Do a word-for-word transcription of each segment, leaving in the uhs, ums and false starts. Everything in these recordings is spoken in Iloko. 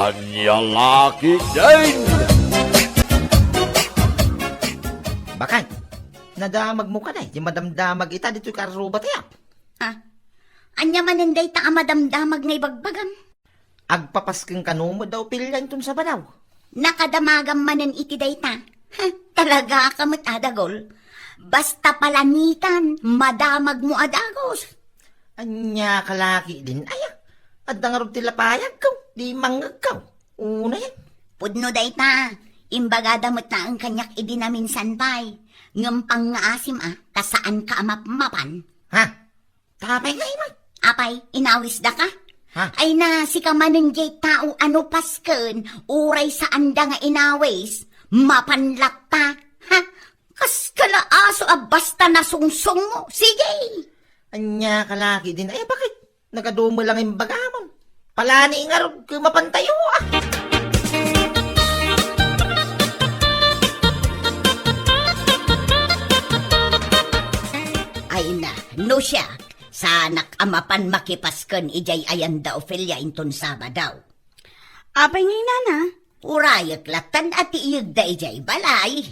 Ania la ketdin? Bakay, nadamagmo kadi ti madamdamag ita ditoy karruba ti apo? Ah, ania manen dayta a madamdamag nga ibagbagam? Agpapasken kano met da Ofelia inton Sabado? Nakadamagam manen iti dayta. Ha, talaga ka met a dagol. Basta palanitan, madamagmo a dagus. Ania ka la ketdin aya? Adda ngarud ti lapayagko, di mangngegko. Unayen. Pudno dayta, imbagada met laeng kaniak idi naminsan pay. Ngem pangngaasim a, ta saanka a mapmapan. Ha? Tapay nga imat. Apay, inawisdaka? Ha? Ay na, sika manen jay tao a no pasken, uray saanda nga inawis, mapan latta. Ha? Kas ka la aso a basta nasungsongmo. Sige! Ania ka la ketdin aya? Bakit? Nagadu met lang imbagamon. Palani ngarud ket mapantayo, ah. Ay na, no siak, saanak a mapan makipasken idiay ayan da Ofelia inton Sabado. Apay nga inana? Urayek lattan a ti iyegda idiay balay.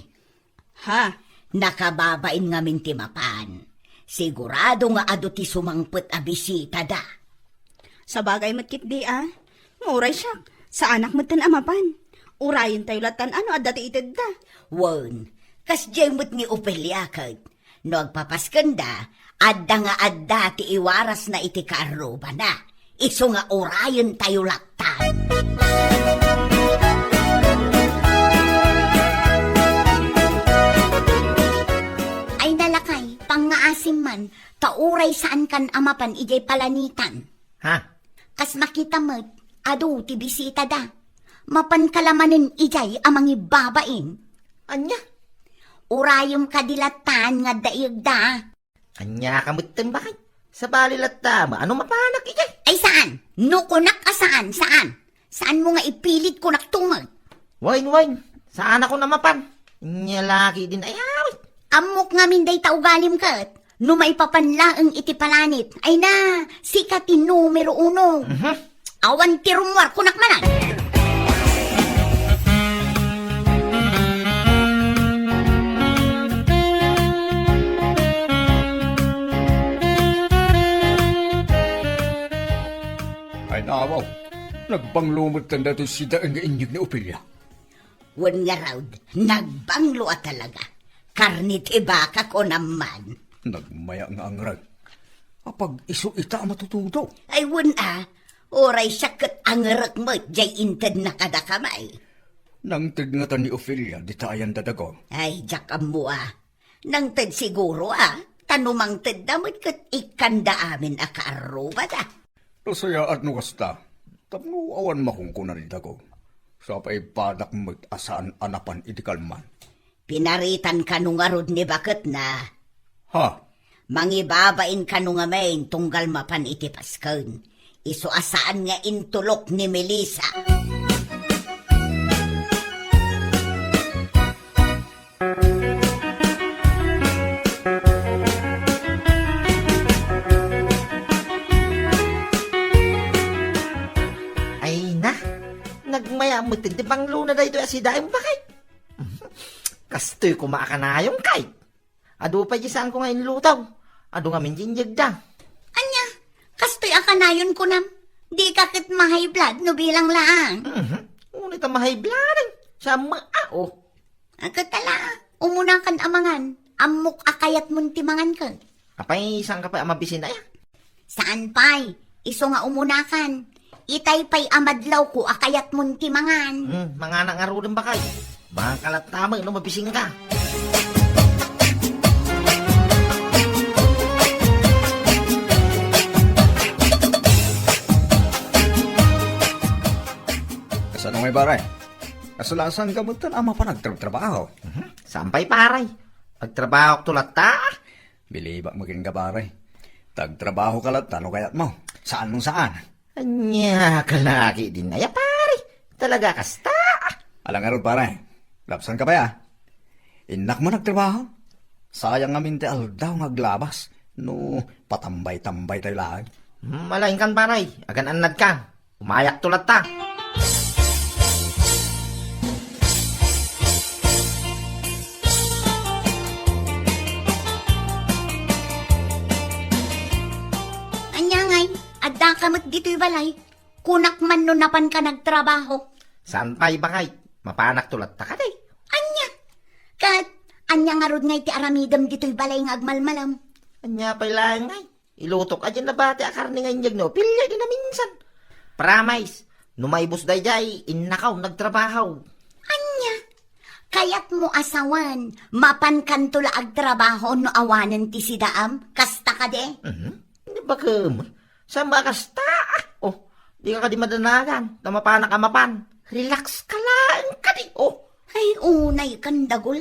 Ha? Nakababain ngamin ti mapan. Sigurado nga adu ti sumangpet a bisitada. Sabagay met ketdi a. Uray siak, saanak metten a mapan. Urayentayo lattan a no adda ti itedda. Wen, kasdiay met ni Ofelia ket. No agpapaskenda, adda nga adda ti iwarasna iti kaarrubana. Isu nga urayentayo latta. Ay na lakay, pangngaasim man, ta uray saankan a mapan idiay palanitan. Ha? Kas makita met, adu ti bisitada. Mapanka la manen idiay a mangibabain. Ania? Urayem kadi lattan nga adda iyegda. Ania ka metten, bakit? Sabali latta, maano mapanak idiay? Ay, saan? No kunak a saan, saan? Saanmo nga ipilit kunak tumet? Wen, wen, saanakon a mapan. Ania la ketdin aya? Ammok ngamin dayta ugalim ket. No maipapan laeng iti palanit, ay na, sika ti numero uno. Mhm. Awan ti rummuar, kunak manen. Ay, naawaw. Nagbanglo metten daytoy sidaen nga inyeg ni Ofelia. Wen ngarud, nagbanglo a talaga. Karne ti baka, kunam man. Nagmaya nga angrek. Apag isu ita a matutudo? Ay, wen a. Uray siak ket angrek met jay intedna kadakami. Nangted ngata ni Ofelia dita ayan da dagu? Ay, diak ammo a. Nangted siguro a. Ta no mangtedda met ket ikkanda amin a kaarrubada. Nasayaat no kasta, tapno awan makunkuna ni dagu. Sa pay padak met a saan a napan idi kalman. Pinaritan kano ngarud ni baketna? Ha? Mangibabain kano ngamin tunggal mapan iti pasken. Isu a saan nga intulok ni Melissa. Ay na, nagmaya met ti banglona daytoy a sidaen, bakit? Kastoy koma a kanayon, kay. Adu pay di saanko nga inlutaw. Adu ngamin di inyegda. Ania, kastoy a kanayon kunam? Dika ket ma-high blood no bilang laang. Mhm. Ngunit a ma-high blood, eh. Siya ma-, ah, oh. Agkatala, umunakan a mangan. Ammok a kayatmon ti mangan ket. Apay, saan ka pay a mabisin aya? Saan pay? Isu nga umunakan. Itay pay a madlawko a kayatmon ti mangan. Hmm, mangana ngaruden, bakay. Baka latta met no mabisin ka. Kasano ngay, pare? Kasla, saan ka met a mapan agtrabtrabaho? Mhm. Saan pay, pare? Agtrabahokto latta. Bilibak met kenka, pare. Ta agtrabaho ka latta no kayatmo. Saan no saan. Ania ka la ketdin aya, pare? Talaga kasta? Ala ngarud, pare. Lapsan ka pay a. Innak man agtrabaho. Sayang ngamin ti aldaw nga aglabas. No patambay-tambay tayo laeng. Hmm, ala, inkan, pare. Agan-annad ka. Umayakto latta. ditoy balay. Kunak man no napanka nagtrabaho. Saan pay, baket? Mapanakto latta kadi. Ania? Ket ania ngarud nga iti aramidem ditoy balay nga agmalmalam? Ania pay laeng ngay? Ilutok a diay nabati a karne nga inyegna, pilya di naminsan. Promise, no maibus daydiay, innakaw nagtrabaho. Ania? Kayatmo a sawen, mapankanto la agtrabaho no awanen ti sidaam? Kasta kadi? Mhm. Di ba kem? Saan ba kasta? Ah, oh, di ka kadi madanagan, ta mapanak a mapan. Relax ka laeng kadi, oh. Ay, unay kan dagul.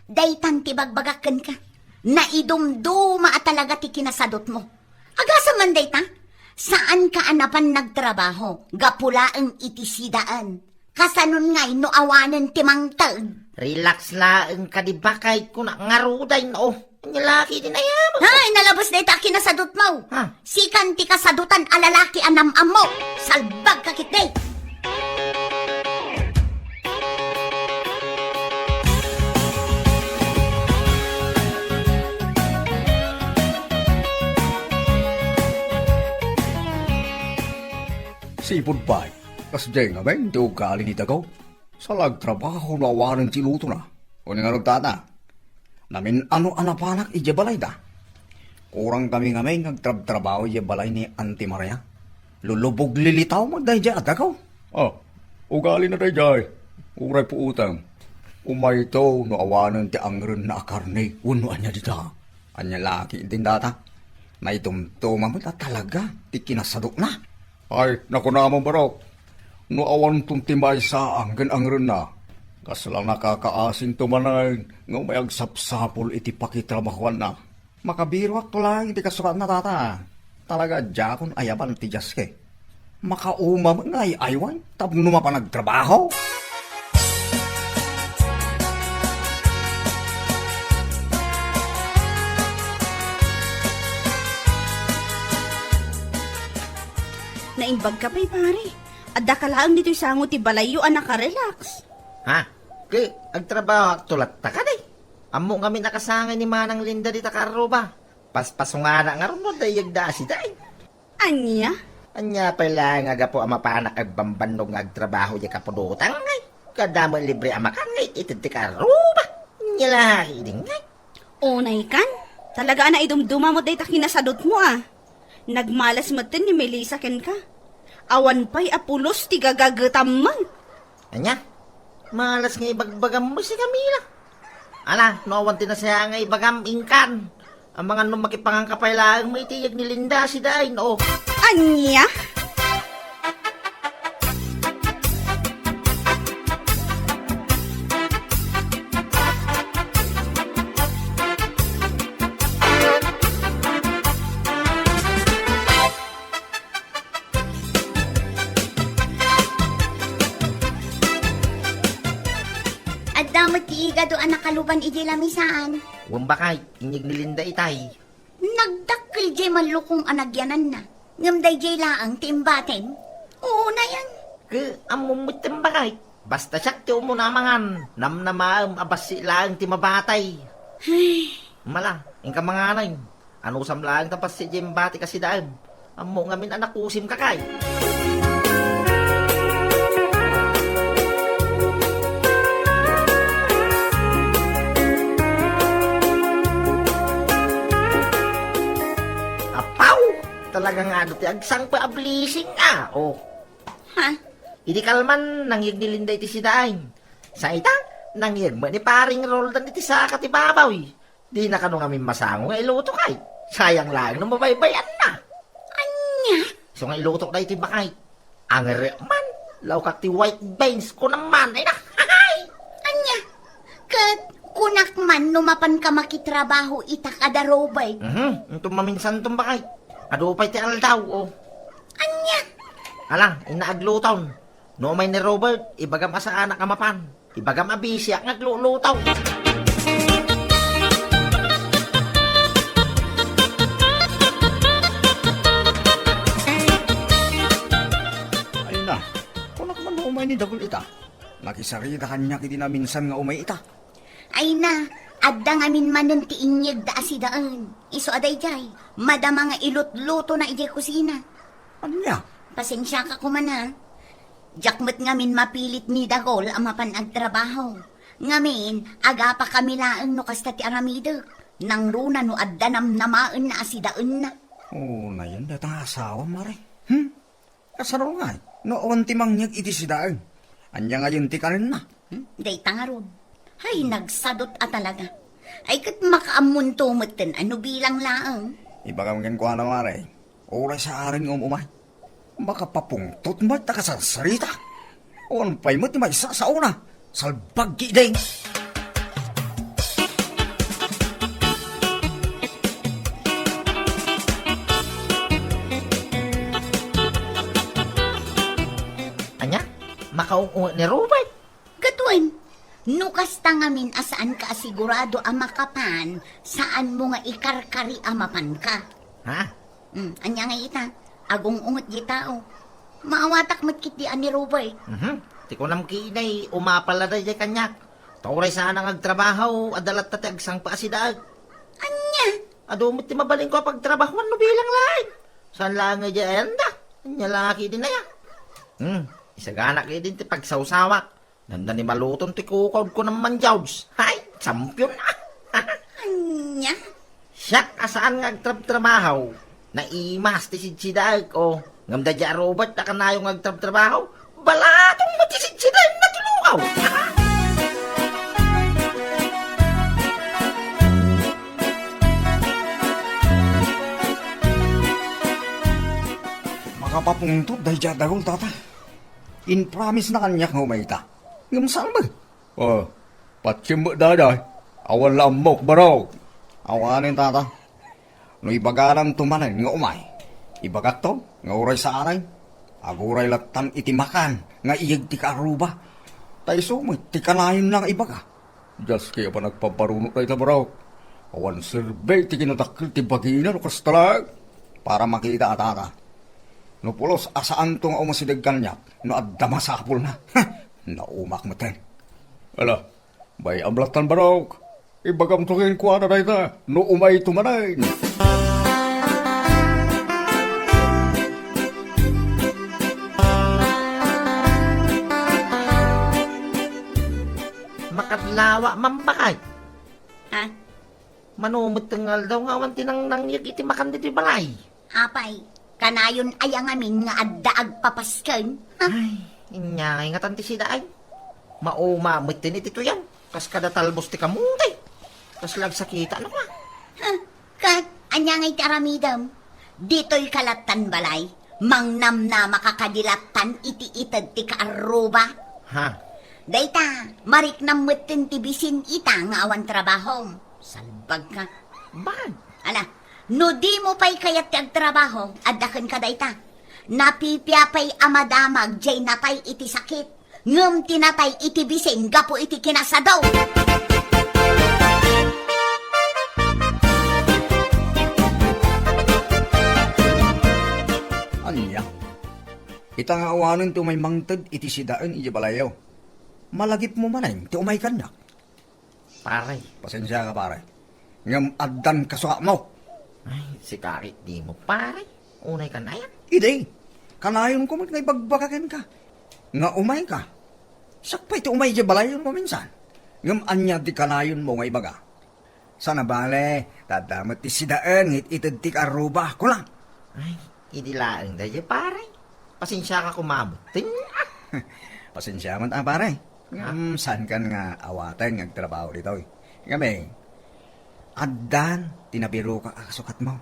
Daytan ti bagbagak kenka. Naidumduma a talaga ti kinasadutmo. Agasem man dayta? Saanka a napan nagtrabaho, gapu laeng iti sidaen. Kasanon ngay no awanen ti mangted? Relax laeng kadi, baket, kunak ngaruden, oh. Ania la ketdi ti nayaman? Ay, nalabes dayta a kinasadutmo. Ha? Sikan ti kasadutan a lalaki a nam-ammo. Salbagka ketdi. Sipud pay, kasdiay ngamin ti ugali ni Dagaw. Saan la agtrabaho no awanen ti lutona. Wen ngarud, tata, namin-ano a napanak idiay balayda. Kurang kami ngamin nga agtrabtrabaho idiay balay ni Auntie Maria. Lulubog lilitaw met daydiay a Dagaw. Ah, ugalina daydiay. Uray puotem. Umayto no awanen ti angrenna a karne wenno ania dita. Ania la ketdin dayta? Naidumduma met a talaga ti kinasadutna. Ay, nakunam, barok. No awanton ti maysa a anggen angrenna, kasla nakakaasinto manen nga umay agsapsapul iti pakitrabahuanna. Makabiruakto laeng iti kasukaanna, tata. Talaga a diakon ayaban ti diaske. Makauma met nga ay-aywan tapno mapan agtrabaho. Naimbagka pay, pare. Addaka laeng ditoy sango ti balayyo a nakarelax. Ha? Ket agtrabahoakto latta kadi. Ammok ngamin a kasangay ni Manang Linda dita karruba. Paspasungana ngarud no adda iyegda a sidaen. Ania? Ania pay laeng a gapu a mapanak agbambannog nga agtrabaho diay kapudotang, ngay? Ket adda met libre a makan nga it-ited ti karruba. Ania la ketdin, ngay? Unay kan, talaga a naidumduma met dayta kinasadutmo, a. Nagmalas metten ni Melissa kenka. Awan pay a pulos ti gagagetam man. Ania? Malas nga ibagbagam met si Camila. Ala, no awan ti nasayaat nga ibagam, inkan. Amangan no makipanganka pay laeng met iti iyeg ni Linda a sidaen, o. Ania? Adda met ti igado a nakaluban idiay lamisaan. Wen, baket, inyeg ni Linda itay. Nagdakkel diay mallukong a nagyananna, ngem daydiay laeng ti imbatim. Unayen. Ket ammom metten, baket. Basta siak ti umuna a mangan, namnamaem a bassit laeng ti mabatay. Ay. Mala, inka manganen. Anusam laeng ta bassit diay imbatik a sidaem. Ammok ngamin a nakusim, kakay. Apaw! Talaga nga adu ti agsangpet a blessing, a. O. Ha? Idi kalman, nangyeg ni Linda iti sidaen. Sa ita, nangyeg met ni Paring Roldan iti saka ti babaw. Dina kano ngamin masango nga iluto, kay. Sayang laeng no mabaybay-anna. Ania? Isu nga ilutok daytoy, baket. Angerek man, laukak ti white beans, kunam man, ay na. Ania? Ket kunak man no mapanka makitrabaho ita kada Robert. Mhm, inton maminsan ton, baket. Adu pay ti aldaw, o. Ania? Ala, inna agluton. No umay ni Robert, ibagam a saanak a mapan. Ibagam a bisiak nga agluluto. Ay na, kunak man no umay ni Dagul ita. Nakisarita kaniak idi naminsan nga umay ita. Ay na, adda ngamin manen ti inyegda a sidaen. Isu a daydiay, madama nga ilutlutona idiay kusina. Ania? Pasensiaka koma, ha. Diak met ngamin mapilit ni Dagol a mapan agtrabaho. Ngamin, agapakami laeng no kasta ti aramidek. Nangruna no adda namnamaenna a sidaenna. Unayen dayta nga asawa, Mare. Hmm? Kasano ngay no awan ti mangyeg iti sidaen? Ania ngayen ti kanenna? Hmm? Dayta ngarud. Hay, nagsadut a talaga. Ay, ket makaammonto metten a no bilang laeng. Ibagam kenkuana, Mare. Uray saaren nga um-umay. Makapapungtot met ta kasarsarita. Awan pay met ti maisasao na. Salbag ki ideng. Ania? Makaung-unget ni Robert? Gatuem, no kasta ngamin a saanka a sigurado a makapan, saanmo nga ikarkari a mapanka. Ha? Hmm, ania ngay ita? Agung-unget diay tao. Maawatak met ketdi a ni Robert. Mhm. Ti kunam ketdi, umapal la daydiay kaniak. Ta uray saan nga agtrabaho, adda latta ti agsangpet a sidaek. Ania? Adu met ti mabalinko a pagtrabahoan no bilang laeng. Saan laeng nga idiay ayanda? Ania la ketdin aya? Hmm, isaganak ketdin ti pagsawsawak. Nanda ni maluton ti kukaudko naman, George. Hay, champion, ah. Ania? Siak a saan nga agtrabtrabaho. Naimas ti sidsidaek, o. Ngem daydiay a Robert a kanayon nga agtrabtrabaho, balaton met ti sidsidaenna ti lukaw. Makapapungtot daydiay a Dagol, tata. Impromise na kaniak nga umayta. Ngem saan met? O, patiem met daydiay. Awan la ammok, barok. Awanen, tata. No ibagananto manen nga umay, ibagakto nga uray saaren, aguray lattan iti makan nga iyeg ti kaarruba. Ta isu met ti kanayonna nga ibaga. Dios kay a panagpamparunot dayta, barok. Awan serbi ti kinadakkel ti bagina no kasta laeng. Para makita a tata. No pulos a saanto nga umasideg kaniak no adda masapulna. Naumak metten. Ala, bay-am lattan, barok. Ibagamto kenkuana dayta no umayto manen. Makadlawa, Ma'am Bakay. Ha? Mano met nga aldaw nga awan ti nangnangyeg iti makan ditoy balay? Apay, kanayon aya ngamin nga adda agpapasken? Ha? Ay, inyay ngatan ti sidaen. Mauma metten iti tuyan. Kas kada talbos ti kamote. Kasla agsakita no ka. Ha? Ket, ania ngay ti aramidem? Ditoy ka lattan balay, mangnamnama ka kadi lattan iti ited ti kaarruba. Ha? Dayta, mariknam metten ti bisin ita nga awan trabahom. Salbag ka. Ban? Ala, no dimo pay kayat ti agtrabaho, adda kenka dayta. Napipia pay a madamag jay natay iti sakit. Ngem ti natay iti bisin gapu iti kinasado. Ania? Ita nga awanen ti umay mangted iti sidaen iti balayyo. Malagipmo manen ti umay kaniak. Pare. Pasensiaka, pare. Ngem addan kasuatmo. Ay, sika ket dimo, pare. Unay kanayon. Idi, kanayonko met nga ibagbaga kenka nga umayka. Siak pay ti umay idiay balayonmo minsan. Ngem ania ti kanayonmo nga ibaga? Saan a bale, ta adda met ti sidaen nga it-ited ti kaarruba, kuna. Ay, idi laeng daydiay, pare. Pasensiaka koma metten. Pasensia met a, pare. Ngem saankan nga awaten nga agtrabaho ditoy. Ngamin, addan ti nabirokak a kasukatmo.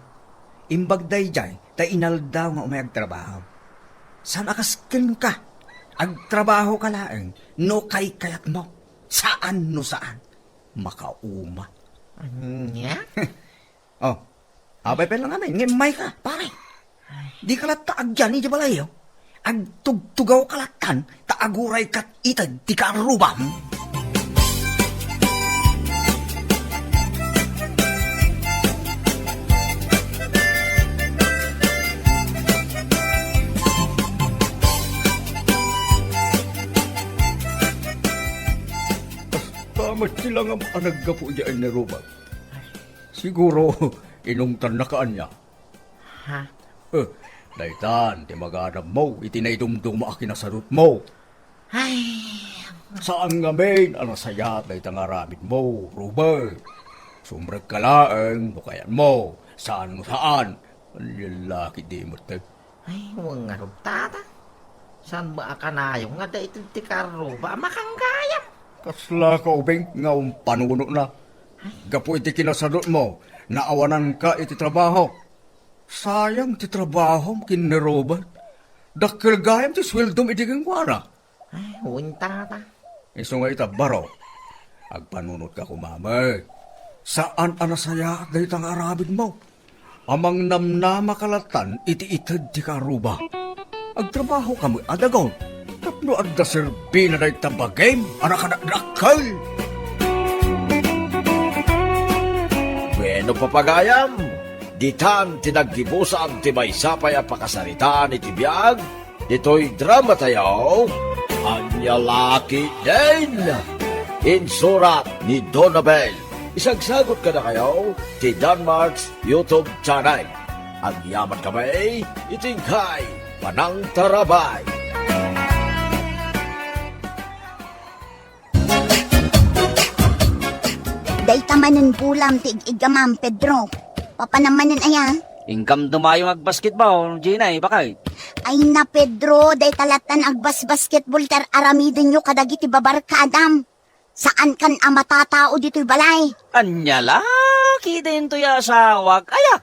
Imbag daydiay ta inaldaw nga umay agtrabaho. Saan a kas kenka, agtrabahoka laeng no kaykayatmo. Saan no saan. Makauma. Ania? Oh, apay pay la ngamin nga immayka, pare. Dika latta agyan idiay balayyo. Agtugtugawka lattan, ta aguray kat ited ti kaarrubam. Kasta met ti langam a naggapu idiay ni Robert. Siguro, inungtanna ka ania? Ha? Eh, Daytan ti magadammo iti naidumduma a kinasadutmo. Ay. Saan ngamin a nasayaat dayta nga aramidmo, Robert. Sumrekka laeng no kayatmo. Saan no saan. Ania la ketdi met. Ay, wen ngarud, tata. Saan met a kanayon nga daytoy ti karruba a makanggayam? Kasla kaubing nga umpanunotna. Gapu iti kinasadutmo, naawananka iti trabaho. Sayang ti trabahom ken ni Robert. Dakkel gayam ti sueldom idi kenkuana. Ay, wen, tata. Isu nga ita, baro, agpanunotka koma met. Saan a nasayaat dayta nga aramidmo. Amangnamnamaka lattan iti ited ti kaarruba. Agtrabahoka met a dagon tapno adda serbina dayta bagim a nakadakdakkel. Bueno, papagayam, ditan ti naggibusan ti maysa pay a pakasaritaan iti biag ditoy dramatayo, Ania la ketdin? Insurat ni Donabel. Isagsagut kadakayo ti Danmark's YouTube channel. Agyaman kami iti inkay panangtarabay. Dayta manen bulam ti ig-iggamam, Pedro. Papanam manen aya? Inkam dumayo nga agbasketball, Jenay, bakay? Ay na, Pedro, dayta lattan agbasbasketball ti ar-aramidenyo kadagiti babarkadam. Saankan a matatao ditoy balay. Ania la ketdin toy asawak, aya?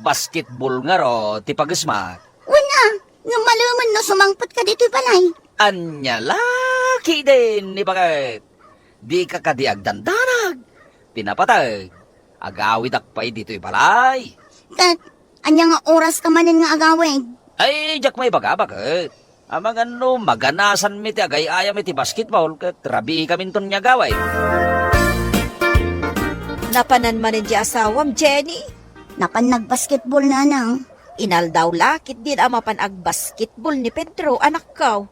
Basketball ngarud ti pagesmak. Wen a, ngem malemen no sumangpetka ditoy balay. Ania la ketdin ni baket? Dika kadi agdandanag. Pinapateg. Agawidak pay ditoy balay. Ket, ania nga oraska manen nga agawid? Ay, diak maibaga, baket. Amangan no maganasanmi ti agay-ayam iti basketball ket rabiikaminton nga agawid. Napanan manen ti asawam, Jenny? Napan nagbasketball, nanang. Inaldaw la ketdin a mapan agbasketball ni Pedro, anakko.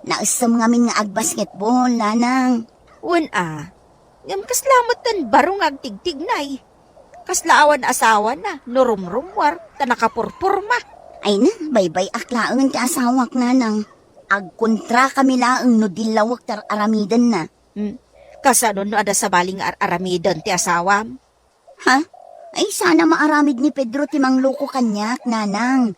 Naessem ngamin nga agbasketball, nanang. Wen a, ngem kasla met ti baro nga agtigtignay. Kasla awan asawana no rumrummuar ta nakapurpurma. Ay na, baybay-ak laeng ti asawak, nanang. Agkontrakami laeng no dillawek ti ar-aramidenna. Hmm. Kasano no adda sabali nga ar-aramiden ti asawam? Ha? Ay, sana maaramid ni Pedro ti mangloko kaniak, nanang.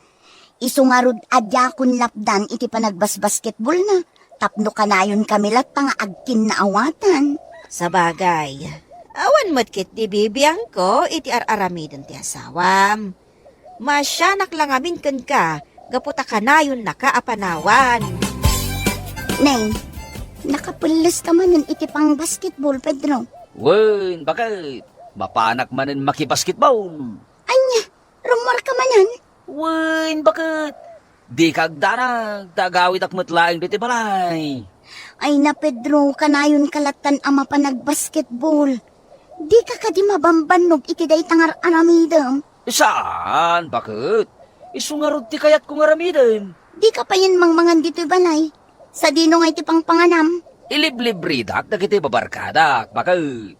Isu ngarud a diakon lapdan iti panagbasbasketballna, tapno kanayonkami latta nga agkinnaawatan. Sabagay, awan met ketdi bibiangko iti ar-aramiden ti asawam. Masianak la ngamin kenka gapu ta kanayonnaka a panawan. Nay, nakapelleska manen iti pangbasketball, Pedro. Wen, baket? Mapanak manen makibasketball. Ania, rummuarka manen? Wen, baket? Dika agdanag, ta agawidak met laeng ditoy balay. Ay na, Pedro, kanayonka lattan a mapan agbasketball. Dika kadi mabambannog iti dayta nga ar-aramidem? Saan, baket? Isu ngarud ti kayatko nga aramiden. Dika payen mangmangan ditoy balay. Sadino nga iti pangpanganam? Iliblibridak dagiti babarkadak, baket.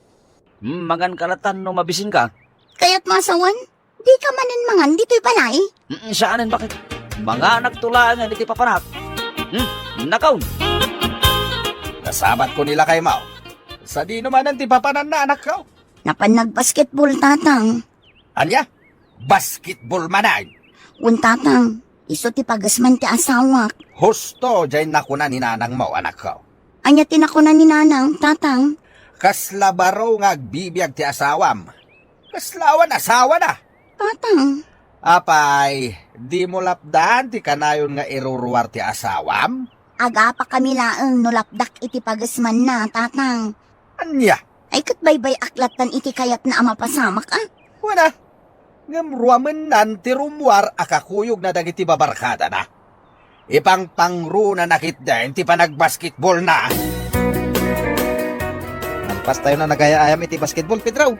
Hmm, manganka lattan no mabisinka. Kayatmo a sawen? Dika manen mangan ditoy balay? Mm, saanen, baket? Manganakto laengen iti papanak. Hmm, nakaon. Nasabatko ni lakaymo. Sadino manen ti papananna, anakko? Napan nagbasketball, tatang. Ania? Basketball manen? Wen, tatang. Isu ti pagesman ti asawak. Husto diay nakuna ni nanangmo, anakko. Ania ti nakuna ni nanang, tatang? Kasla baro nga agbibiag ti asawam. Kasla awan asawana. Tatang. Apay, dimo lapdan ti kanayon nga iruruar ti asawam? Agapakami laeng no lapdak iti pagesmanna, tatang. Ania? Ay, ket baybay-ak lattan iti kayatna a mapasamak, a? Wen a. Ngem ruamennan ti rummuar a kakuyogna dagiti babarkadana. Ipangpangrunana ketdin ti panagbasketballna. Nalpastayon a nagay-ayam iti basketball, Pedro.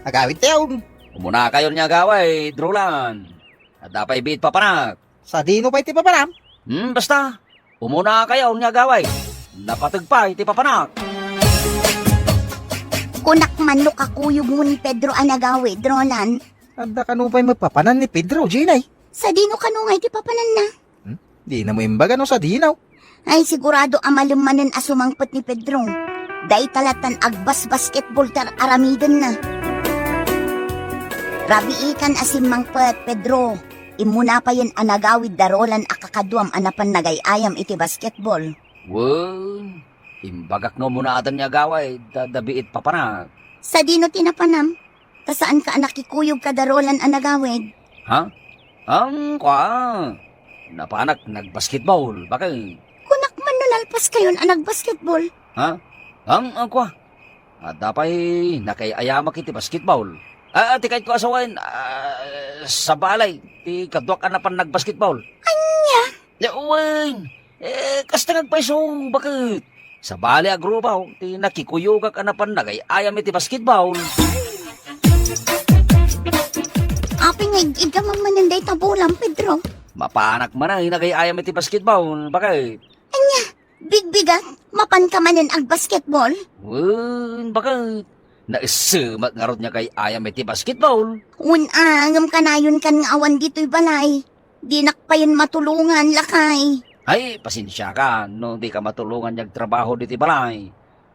Agawidtayon. Umunakayon nga agawid, Roland. Adda pay biit papanak. Sadino pay ti papanam? Hmm, basta. Umunakayon nga agawid. Napateg pay ti papanak. Kunak man no kakuyogmo ni Pedro a nagawid, Roland. Adda kano pay met papanan ni Pedro, Jenay? Sadino kano nga iti papananna? Hmm? Dinamo imbaga no sadino. Ay, sigurado a malem manen a sumangpet ni Pedro. Dayta lattan agbasbasketball ti ar-aramidenna. Rabiikan a simmangpet, Pedro. Immuna payen a nagawid da Roland a kakaduam a napan nagay-ayam iti basketball. Wen, imbagak nga umuna atan nga agawid, ta dabiit papanak. Sadino ti napanam? Ta saanka a nakikuyog kada Roland a nagawid? Ha? Ang kua, napanak nagbasketball, bakit? Kunak man no nalpas kayon a nagbasketball. Ha? Ang, ang kua, adda pay nakay-ayamak iti basketball. Ah, ti kayatko a sawen, ah, sabali ti kaduak a napan nagbasketball. Ania? Ya, wen, eh, kasta nga agpayso, bakit? Sabali a grupo, ti nakikuyogak a napan nagay-ayam iti basketball. Apay nga ig-igam manen dayta bolam, Pedro? Mapanak man ay nagay-ayam iti basketball, bakit? Ania, bigbigak, mapanka manen agbasketball? Wen, bakit? Naissemak ngarud nga agay-ayam iti basketball. Wen, a, ngem kanayonkan nga awan ditoy balay. Dinak payen matulongan, lakay. Ay, pasensiakan no dika matulongan nga agtrabaho ditoy balay.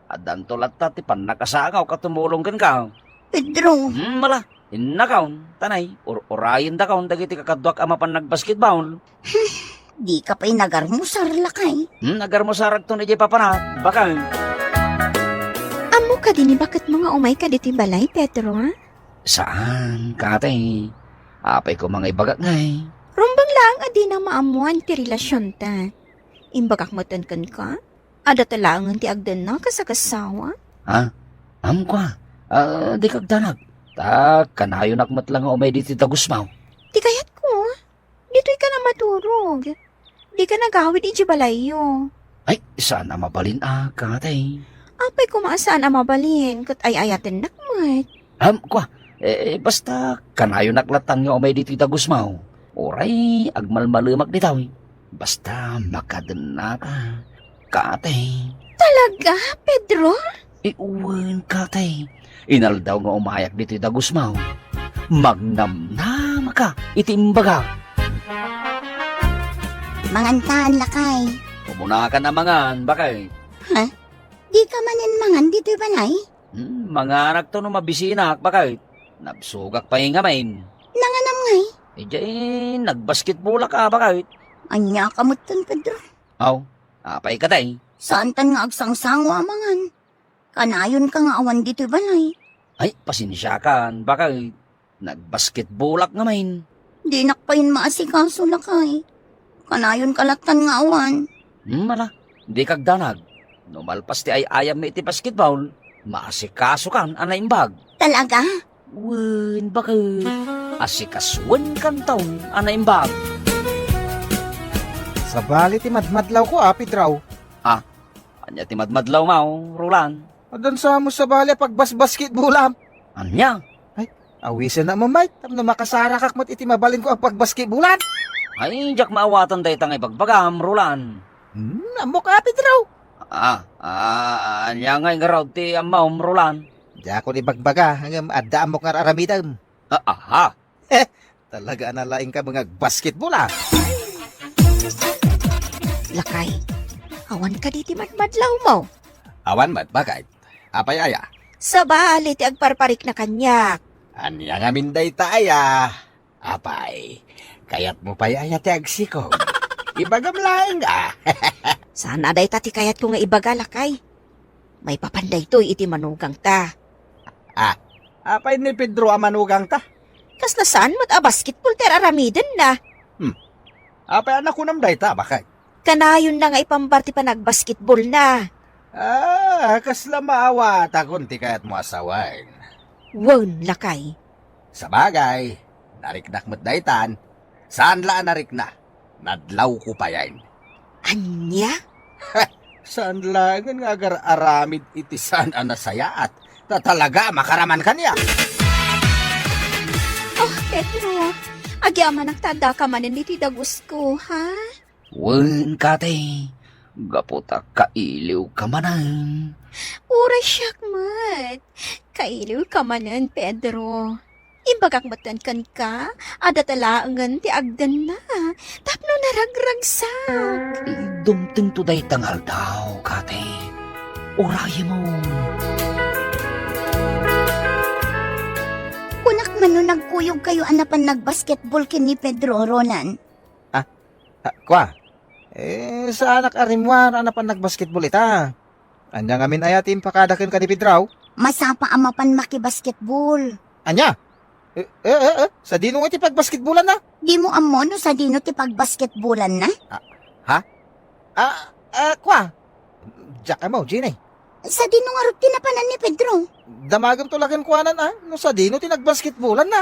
Addanto latta ti pannakasangaw a tumulong kenka. Pedro. Hmm, mala, innakon, tanay, ur-urayendakon dagiti kakaduak a mapan nagbasketball. Dika pay nagarmusar, lakay. Hmm, nagarmusarakton idiay papanak, bakit? Ammo kadi ni baketmo nga umayka ditoy balay, Pedro, a? Saan, kate. Apay koma nga ibagak ngay? Rumbeng laeng a dina maammoan ti relasionta. Imbagak metten kenka, adda ta laengen ti agdennak a sagasawa. Ha? Amko, a. Ah, dika agdanag. Ta kanayonak met la nga umay ditoy dagusmo. Ti kayatko, ditoyka a maturog. Dika nagawid idiay balayyo. Ay, saan a mabalin a, kate. Apay koma a saan a mabalin, ket ay-ayatennak met. Amko, a. Eh, basta kanayonak lattan nga umay ditoy dagusmo. Uray, agmalmalemak ditoy. Basta makadennaka, kate. Talaga, Pedro? Wen, kate. Inaldaw nga umayak ditoy dagusmo, magnamnamaka iti imbagak. Mangankan, lakay. Umunaka a mangan, bakit? Ha? Dika manen mangan ditoy balay? Hmm, manganakto no mabisinak, bakit? Nabsogak pay ngamin. Nanganam ngay? Idiay nagbasketballak a, bakit? Aniaka metten, Pedro? Aw, apay kadi? Saantan nga agsangsango a mangan. Kanayonka nga awan ditoy balay. Ay, pasensiakan, bakit? Nagbasketballak ngamin. Dinak pay maasikaso, lakay. Kanayonka lattan nga awan. Hmm, ala, dika agdanag. No malpas ti ay-ayammi iti basketball, maasikasokan a naimbag. Talaga? Wen, bakit? Asikasoenkanton a naimbag. Sabali ti madmadlawko, a, Pedro. Ah, ania ti madmadlawmo, Roland? Addan sa mo sabali a pagbasbasketballam. Ania? Ay, awisennak met, tapno makasarakak met iti mabalinko a pagbaskebollan. Ay, diak maawatan dayta nga ibagbagam, Roland. Hmm, ammok, a, Pedro. Ah, ah, ania ngay ngarud ti ammom, Roland? Diakon ibagbaga, ngem adda ammok nga ar-aramidem. Ah, aha. Talaga a nalaingka nga agbasketball, a. Lakay, awan kadi ti madmadlawmo? Awan met, bakit? Apay aya? Sabali ti agparparikna kaniak. Ania ngamin dayta aya? Apay, kayatmo pay aya ti agsikog? Ibagam laeng, a. Saan a dayta ti kayatko nga ibaga, lakay. Maipapan daytoy iti manugangta. Ah, apay ni Pedro a manugangta? Kasla saan met a basketball ti ar-aramidenna. Hmm. Apay a nakunam dayta, bakit? Kanayonna nga ipambar ti panagbasketballna. Ah, kasla maawatakon ti kayatmo a sawen. Wen, lakay. Sabagay, nariknak met daytan. Saan la a narikna? Nadlawko payen. Ania? Saan laengen nga agar-aramid iti saan a nasayaat. Ta talaga a makaraman kaniak. Oh, Pedro, agyamanak ta addaka manen iti dagusko, ha? Wen, kate, gapu ta kailiwka manen. Uray siak met. Kailiwka manen, Pedro. Imbagak metten kenka, adda ta laengen ti agdenna tapno naragragsak. Dumtengto dayta nga aldaw, Kate. Urayemon. Kunak man no nagkuyogkayo a napan nagbasketball ken ni Pedro, Roland. Ah, ah, kua? Eh, saanak a rimmuar a napan nagbasketball ita. Ania ngamin aya ti impakada kenka ni Pedro? Masapa a mapan makibasketball. Ania? Eh, eh, eh, eh, sadino nga ti pagbasketballanna? Dimo ammo no sadino ti pagbasketballanna? Ah, ha? Ah, ah, kua? Diak ammo, Jenny. Sadino ngarud ti napanan ni Pedro? Damagem to la kenkuana, ah, no sadino ti nagbasketballanna.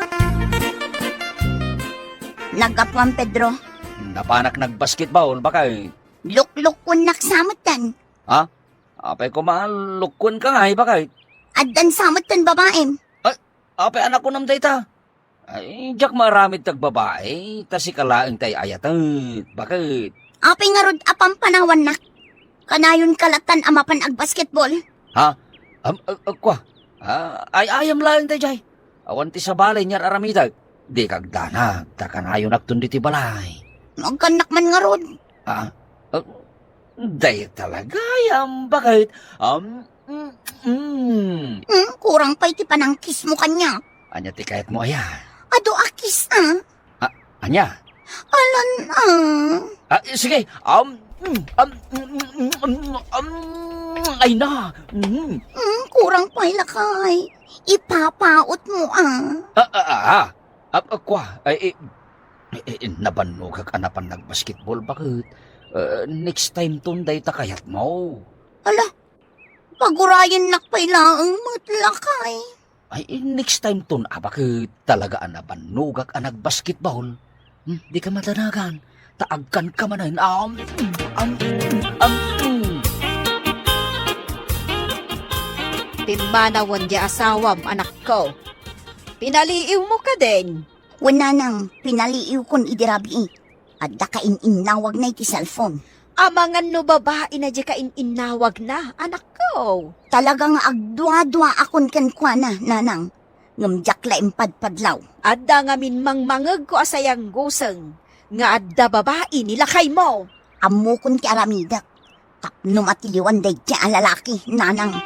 Naggapuam, Pedro. Napanak nagbasketball, bakay. Luklukkuennak sa metten. Ha? Apay koma, lukkuenka ngay, bakay. Addan sa metten babaim. Ay, apay a nakunam dayta? Ay, diak maaramid ti agbabai, ta sika laeng ti ay-ayatek. Bakit? Apay ngarud a pampanawannak? Kanayonka lattan a mapan agbasketball? Ha? Am, ag-, agkua? Ah, ay-ayam laeng daydiay. Awan ti sabali nga ar-aramidek. Dika agdanag, ta kanayonakton ditoy balay. Agkannak man ngarud. Ah, ah, Dayta la gayam, bakit? Am, mm, mm. Hmm, kurang pay ti panangkismo kaniak. Ania ti kayatmo aya? Adu a kiss, ah. Ah, ania? Alan, ah. Ah, sige. Am, mm, am, mm, mm, mm, am, ay na. Mm. Hmm, kurang pay lakay. Ipapautmo, ah. Ah, ah, ah, ah. Ah, ah, kua, ay, eh, eh, eh, nabannogak a napan nagbasketball, bakit? Eh, next time ton dayta kayatmo. Ala, pagurayennak pay laeng met lakay. Ay, eh, next time ton, ah, bakit? Talaga a nabannogak a nagbasketball. Hmm, dika madanagan. Ta agkanka manen. Am, am, am. Pimmanawen ti asawam, anakko. Pinaliiwmo kadin? Wen, nanang, pinaliiwkon idi rabii. Adda kain-innawagna iti cellphone. Amangan no babaina diay kain-innawagna, anakko. Talaga nga agduaduaakon kenkuana, nanang. Ngem diak la impadpadlaw. Adda ngamin mangmangegko a sayangguseng nga adda babai ni lakaymo. Ammokon ti aramidek. Tapno matiliwan daydiay a lalaki, nanang.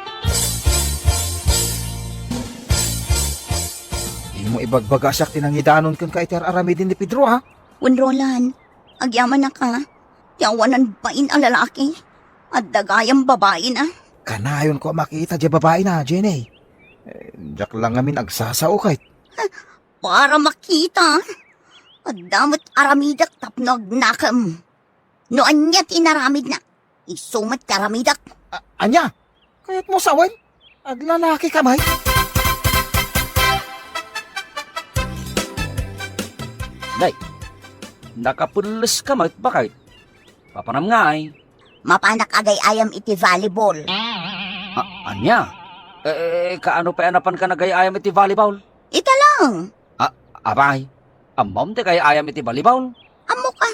Dimo ibagbaga a siak ti nangidanon kenka iti ar-aramiden ni Pedro, ha? Wen, Roland, agyamanak a, ti awanan bain a lalaki, adda gayam babaina. Kanayonko a makita diay babaina, Jenny. Eh, diak la ngamin agsasao ket. Para makita, adda met aramidek tapno agnakem. No ania ti inaramidna, isu met ti aramidek. A-, ania? Kayatmo sawen? Aglalakika met? Nay, nakapelleska met, bakit? Papanam ngay? Mapanak agay-ayam iti volleyball. A-, ania? Eh, kaano pay a napanka nagay-ayam iti volleyball? Ita laeng. A-, apay, ammom ti agay-ayam iti volleyball? Ammok a,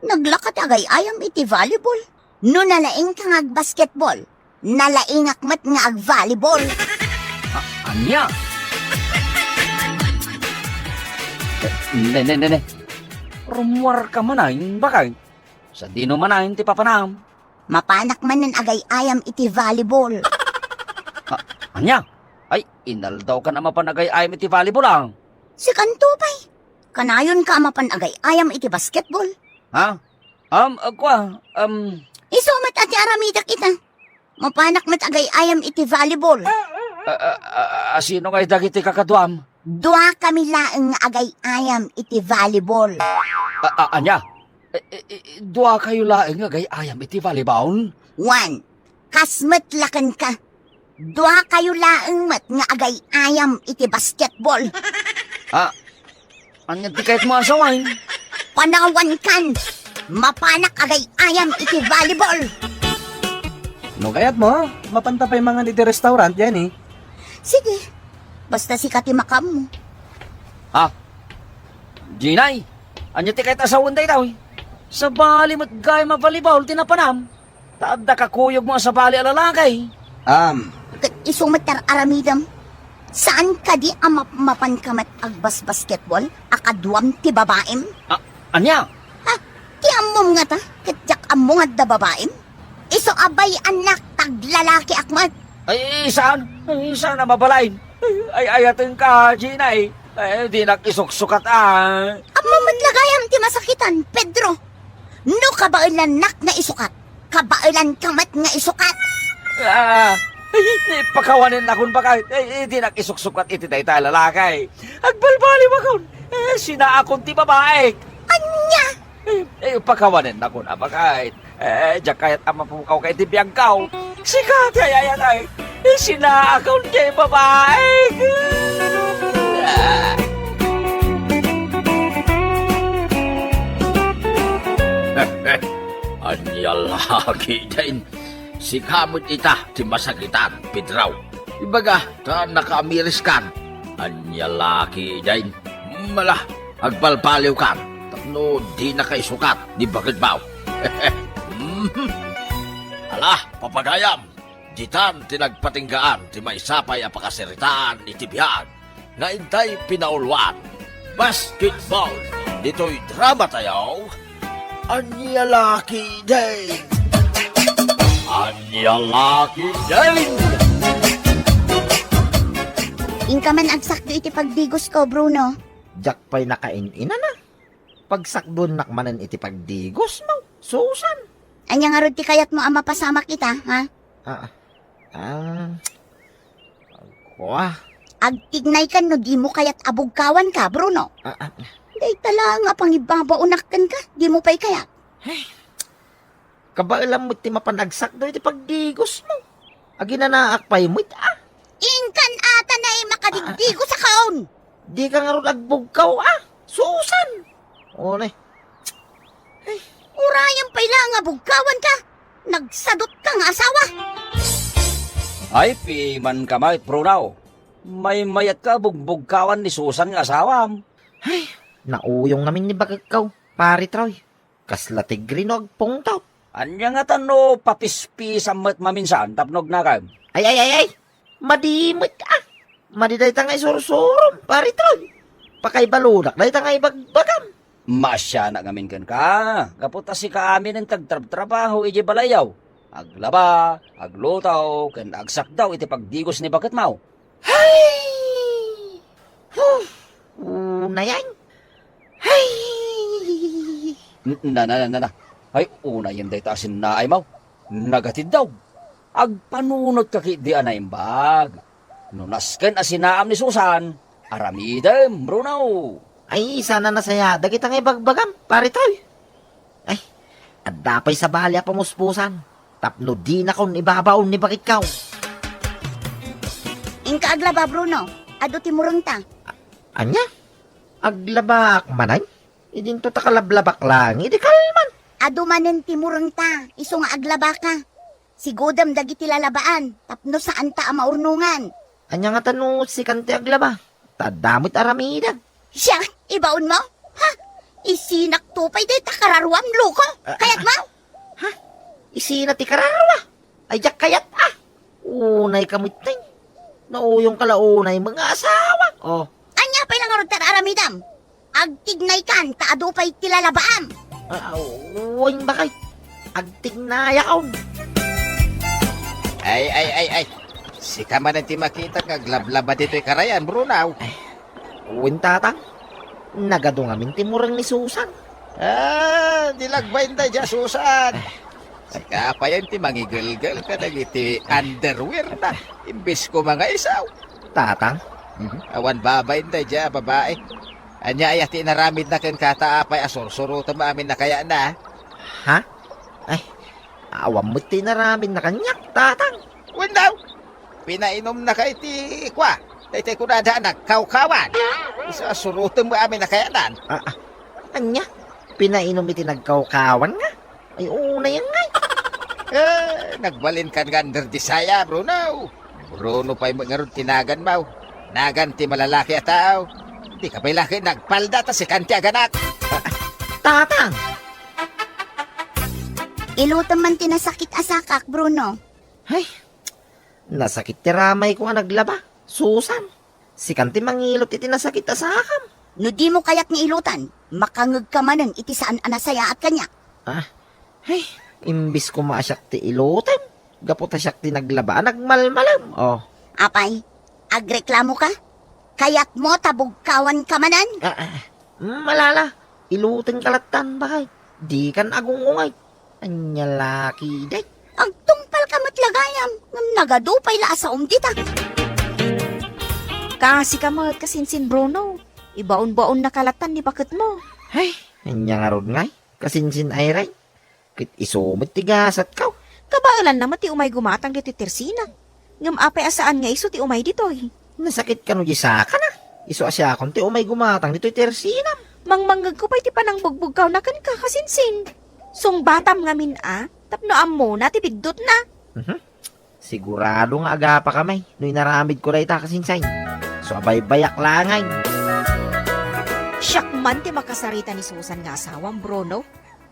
naglaka ti agay-ayam iti volleyball. No nalaingka nga agbasketball, nalaingak met nga agvolleyball. A-, ania? Eh, ne, ne, ne, ne. Rummuarka manen, bakit? Sadino manen ti papanam? Mapanak manen agay-ayam iti volleyball. A-, ania? Ay, inaldawkan a mapan agay-ayam iti volleyball, ah. Sikanto pay. Kanayonka a mapan agay-ayam iti basketball. Ha? Um, agkua, um. Isu met a ti aramidek ita. Mapanak met agay-ayam iti volleyball. A, a, a, a, sino ngay dagiti kakaduam? Dua kami laeng nga agay-ayam iti volleyball. A, a, ania? E, e, e, dua kayo laeng nga agay-ayam iti volleyball? Wen, kas met la kenka. Dua kayo laeng met nga agay-ayam iti basketball. A, Ania ti kayatmo a sawen? Panawankan! Mapanak agay-ayam iti volleyball! No kayatmo, mapanta pay mangan iti restaurant, Jenny. Sige. Basta sika ti makaammo. Ha? Jenny, ania ti kayat a sawen daytoy? Sabali met gayam a volleyball ti napanam. Ta adda kakuyogmo a sabali a lalaki. Am. Ket isu met ti ar-aramidem. Saan kadi a mapmapanka met agbasbasketball a kaduam ti babaim? A-, ania? Ha? Ti ammom ngata, ket diak ammo nga adda babaim? Isu a bay-annak, taglalakiak met. Ay, saan? Ay, saan a mabalin? Ay, ay, ayatenka, Gina, eh. Ay, dinak isuksukat, ah. Ammom met la gayam ti masakitan, Pedro. No kabaelannak nga isukat, kabaelanka met nga isukat. Ah, ay, pakawanennakon, baket. Ay, ay, dinak isuksukat iti dayta a lalaki. Agbalbaliwakon. Eh, sinaakon ti babaik. Ania? Eh, eh, pakawanennakon, baket. Eh, diak kayat a mapukawka iti biagko. Sika ti ay-ayatek. Sinaakon ti babaik. Ania la ketdin? Sika met ita ti masakitan, Pedro. Ibaga ta nakaamiriskan. Ania la ketdin? Mala, agbalbaliwkan tapno dinaka isukat ni baketmo. Mhm. Ala, papagayam, ditan ti nagpatinggaan ti maysa pay a pakasaritaan iti biag nga intay pinauluan. Basketball ditoy dramatayo. Ania la ketdin? Ania la ketdin? Inka man agsakdo iti pagdigosko, Bruno. Diak pay nakain-inana. Pagsakduennak manen iti pagdigosmo, Susan. Ania ngarud ti kayatmo a mapasamak ita, ha? Ah, ah, kua. Agtignaykan no dimo kayat a bugkawanka, Bruno. Ah, ah. Dayta laeng a pangibabaonak kenka, dimo pay kayat. Ay, kabaelam met ti mapan agsakdo iti pagdigosmo. Aginanaak pay met, ah. Inkan ata nay makadigdigos a kaon. Dika ngarud agbugkaw, ah. Susan. Unay. Ay. Urayan pay la nga bugkawanka. Nagsadutka nga asawa. Ay, pimanka met, Bruno. Maymayatka a bugbugkawan ni Susan nga asawam. Ay, nauyong ngamin ni baketko, Pare Troy. Kasla tigre no agpungtot. Ania ngata no papispisan met maminsan tapno agnakem? Ay, ay, ay, ay! Madi met, ah! Madi dayta nga isursurom, Pare Troy. Pakaibaludak dayta nga ibagbagam. Maasianak ngamin kenka, gapu ta sika aminen ti agtrabtrabaho idiay balayyo. Aglaba, agluto, ken agsakdo iti pagdigos ni baketmo. Hay! Huh! Unayan! Hay! N-, na, na, na, na, na. Ay, unayen dayta a sinnaaymo. Nagatiddaw. Agpanunotka ketdi a naimbag. No nasken a sinaam ni Susan, aramidem, Bruno. Ay, sana nasayaat dagita nga ibagbagam, Pare Troy. Ay, adda pay sabali a pamuspusan tapno dinakon ibabaon ni baketko. Inka aglaba, Bruno. Adu ti murengta. A-, ania? Aglabaak manen? Idinto ta kalablabak laeng idi kalman. Adu manen ti murengta, isu nga aglabaka. Sigudem dagiti lalabaan tapno saanta a maurnongan. Ania ngata no sikan ti aglaba? Ta adda met aramidek. Siak, ibaonmo? Ha? Isinakto pay dayta kararuam, loko? Ah, kayatmo? Ha? Isina ti kararua? Ay, diak kayat, ah! Unayka metten. Nauyongka la unay met nga asawa. Oh. Ania pay la ngarud ti ar-aramidem? Agtignaykan ta adu pay ti lalabaam. Ah, wen, baket. Agtignayakon. Ay, ay, ay, ay. Sika manen ti makitak nga aglablaba ditoy karayan, Bruno. Ay, wen, Tatang. Nagadu ngamin ti mureng ni Susan. Ah, di lagbain daydiay a Susan. Sika pay ti mangigelgel kadagiti underwear na. Imbes koma nga isu. Tatang? Mhm. Awan babain daydiay a babai. Ania aya ti inaramidna kenka ta apay a sursurotem amin a kayatna? Ha? Ay, awan met ti inaramidna kaniak, Tatang. Wen daw, pinainumnaka iti kua, daytoy kunada a nagkawkawan. Isu a surotem amin a kayatnan. Ah, ah. Ania? Pinainom iti nagkawkawan nga? Ay, unay ngay. Eh, nagbalinkan nga under desire, Bruno. Bruno pay met ngarud ti naganmo. Nagan ti malalaki a tao. Dika pay la ket nagpalda ta sikan ti aganak. Tatang! Ilutem man ti nasakit a sakak, Bruno. Ay, nasakit ti ramayko a naglaba, Susan. Sikan ti mangilot iti nasakit a sakam. No dimo kayat nga iloten, makangegka manen iti saan a nasayaat kaniak. Ah, ay, imbis koma a siak ti ilotem, gapu ta siak ti naglaba a nagmalmalem. Oh. Apay, agreklamoka? Kayatmo ta bugkawanka manen? Ah, ah, malala, ilotenka lattan, baket. Dikan agungungay. Ania la ketdi? Agtungpalka met la gayam, ngem nagadu pay la a saom dita. Kasika met, kasinsin Bruno. Ibaon-baonnaka lattan ni baketmo. Ay, ania ngarud ngay, kasinsin Irene? Ket isu met ti gasatko. Kabaelanna met ti umay gumatang ditoy tersinam. Ngem apay a saan nga isu ti umay ditoy? Nasakit kano diay sakana? Isu a siakon ti umay gumatang ditoy tersinam. Mangmangngegko pay ti panangbugbugkawna kenka, kasinsin. Sungbatam ngamin a, tapno ammona ti biddutna. Mhm. Sigurado nga agapaka met no inaramidko dayta, kasinsin. Isu a baybayak laeng. Siak man ti makasarita ni Susan nga asawam, Bruno.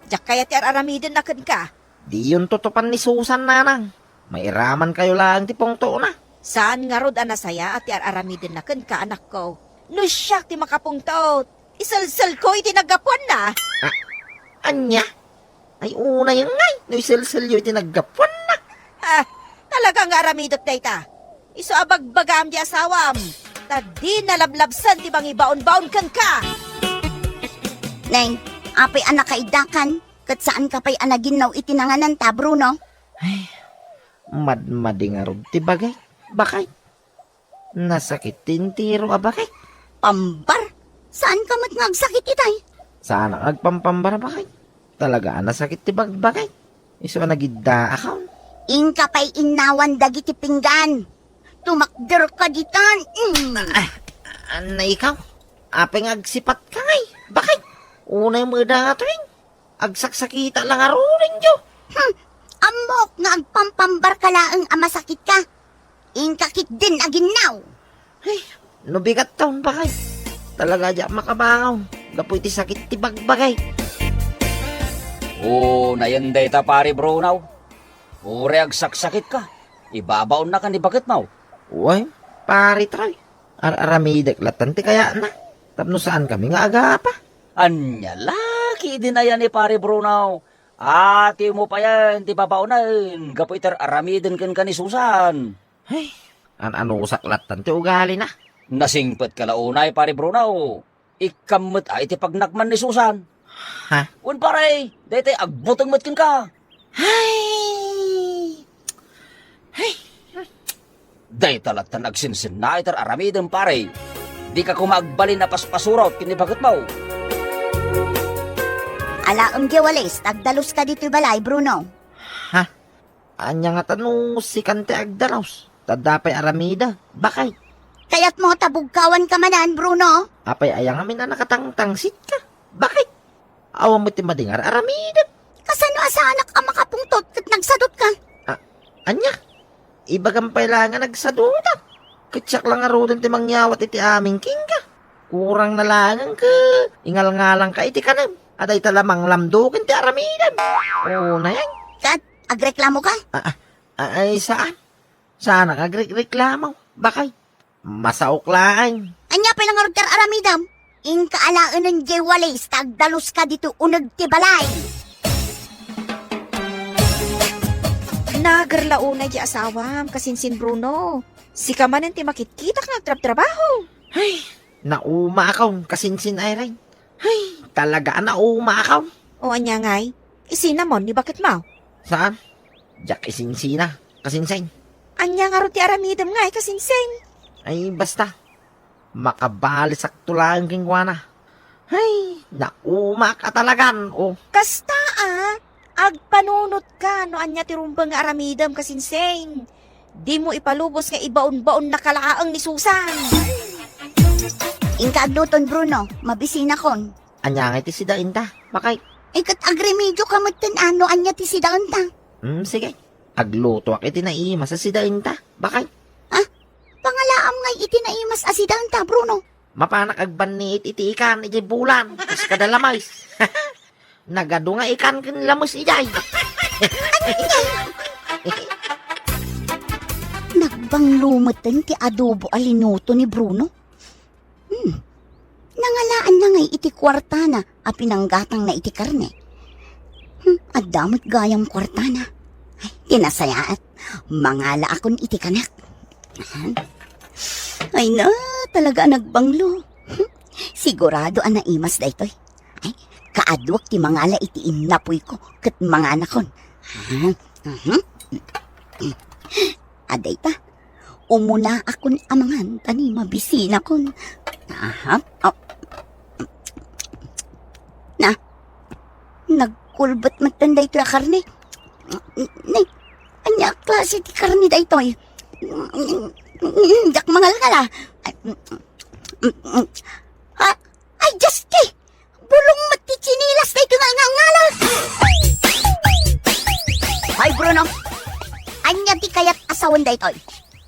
Diak kayat ti ar-aramidenna kenka. Diyon tutupan ni Susan, nanang. Mairamankayo laeng ti pungtona. Saan ngarud a nasayaat ti ar-aramidenna kenka, anakko. No siak ti makapungtot, iselselko iti naggapuanna. Ah, ania? Ay, unay ngay, no iselselyo iti naggapuanna. Ah, talaga nga aramidek dayta. Isu a bagbagam diay asawam, ta dina lablabsen ti mangibaon-baon kenka. Neng, apay a nakaiddakan, ket saanka pay a naginnaw iti nangananta, Bruno? Ay, madmadi ngarud ti bagik, baket. Nasakit ti entero a bagik. Pambar? Saanka met nga agsakit itay? Saanak nga agpampambar, baket. Talaga a nasakit ti bagbagik. Isu a nagiddaakon. Inka pay innawan dagiti pinggan. Tumakderka ditan. Mm. Ah, anay ikaw? Apay nga agsipatka ngay, baket? Unay met a nga tuwing. Agsaksakita la ngaruden, Diyo. Hmm, ammok nga agpampambarka laeng a masakitka. Inka ketdin aginnaw. Ay, no bigat taon, baket. Talaga diak makabangon gapu iti sakit ti bagbagik. Unayen dayta, Pare Bruno. Uray agsaksakitka, ibabaonnaka ni baketmo. Wen, Pare Troy, ar-aramidek lattan ti kayatna, tapno saankami nga agapa. Ania la ketdin aya ni Pare Bruno? Atimo payen ti babaonen gapu iti ar-aramiden kenka ni Susan. Ay, an-anusak lattan ti ugalina. Nasingpetka la unay, Pare Bruno. Ikkam met a iti pagnakman ni Susan. Ha? Wen, pare, daytoy agbuteng met kenka. Hay! Hay! Dayta lattan agsinsinna iti ar-aramidem, pare. Dika koma agbalin a paspasurot ken ni baketmo. Alaem diay walis, ta agdaluska ditoy balay, Bruno. Ha? Ania ngata no sikan ti agdalus? Ta adda pay aramidek, baket. Kayatmo ta bugkawanka manen, Bruno? Apay aya ngamin a nakatangtangsitka, baket? Awan met ti madi nga ar-aramidek. Kasano a saanak a makapungtot ket nagsadutka? Ah, ania? Ibagam pay la nga nagsadutak. Ket siak la ngaruden ti mangyawat iti amin kenka. Kurang na laeng ket ingalngalangka iti kanem. A dayta la manglamdo ken ti aramidem. Unayen. Ket agreklamoka? Ah, ah, ay, saan? Saanak agrekreklamo, baket. Masaok laeng. Ania pay la ngarud ti ar-aramidem? Inka alaenen diay walis ta agdaluska ditoy uneg ti balay. Nager la unay diay asawam, kasinsin Bruno. Sika manen ti makitkitak nga agtrabtrabaho. Ay, naumaakon, kasinsin Irene. Ay, talaga a naumaakon. O ania ngay? Isinamon ni baketmo? Saan? Diak isinsina, kasinsin. Ania ngarud ti aramidem ngay, kasinsin? Ay, basta. Makabalisakto laeng kenkuana. Ay, naumaak a talagan, oh. Kasta a, agpanunotka no ania ti rumbeng nga aramidem, kasinsin. Dimo ipalubos nga ibaonbaonnaka laeng ni Susan. Inka agluton, Bruno, mabisinakon. Ania ngay ti sidaenta, baket? Ay, ket agremedioka metten a no ania ti sidaenta. Hmm, sige. Aglutoak iti naimas a sidaenta, baket. Ah, pangalaam ngay iti naimas a sidaenta, Bruno. Mapanak agbanniit iti ikan idiay bulan, kas kada lamis. Nagadu nga ikan ken lamis idiay. Nag- Nagbanglo metten ti adobo a linuto ni Bruno. Hmm. Nangalaanna ngay iti kuartana a pinanggatangna iti karne. Hmm, adda met gayam kuartana. Ay, ti nasayaat. Mangalaakon iti kanak. Ay na, talaga a nagbanglo. Hmm, sigurado a naimas daytoy. Ay, kaaduak ti mangala iti innapuyko ket manganakon. Ah, mhm. Adda ita. Umunaakon a mangan ta ni mabisinakon. Aha. Oh. Na, nagkulbet metten daytoy a karne. Nay, ania a klase ti karne daytoy? Diak mangalngala. Ah, ay, Diyos ti! Bulong met ti tsinilas daytoy nga ngalngala. Hoy, Bruno! Ania ti kayat a sawen daytoy?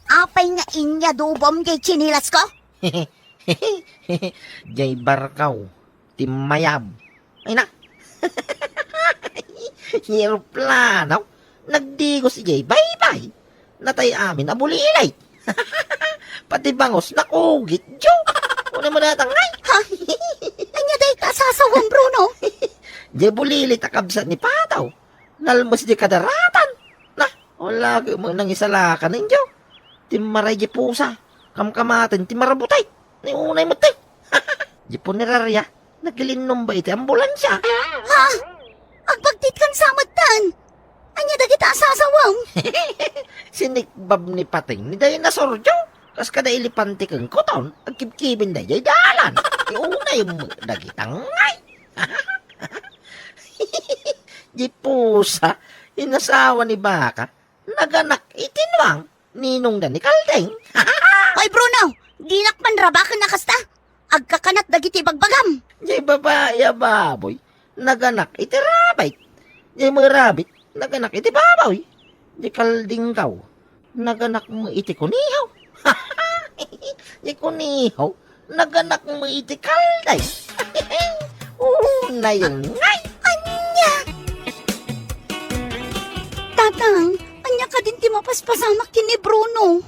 Apay nga inyadobom diay tsinilasko? Diay barkaw ti mayab. Ay na. Eroplano. Nagdigos idiay baybay. Natay amin a bulilit. Pati bangus nakugit, Jo. Unayo mo datang, ay. Ha? Ania dayta a sasawem, Bruno? Diay bulilit a kabsat ni Pataw. Nalmes diay kadaratan. Na, wala ka mo nang isalakan, Jo. Timmaray diay pusa. Kamkamaten ti marabutit. Ni unay met ti. Diay punerarya, nagilinnumba iti ambulansia. Ha? Agbagtit kan sa metten? Ania dagita a sasawem? Sinikbab ni Pating ni dinosaur, Jo. Kas kada elepante ken kuton, agkibkibin daydiay dalan. Ti unay met dagita ngay. Diay pusa, inasawa ni Baka, naganak iti nuang, ninongda ni Kalding. Hoy, Bruno, dinak man rabaken a kasta. Agkakanat dagiti bagbagam. Diay babai a baboy, naganak iti rabbit. Diay met rabbit, naganak iti baboy. Diay kaldinggaw, naganak met iti kuniho. Diay kuniho, naganak met iti kalday. Unay ngay. Ania? Tatang, ania kadin ti mapaspasamak ken ni Bruno?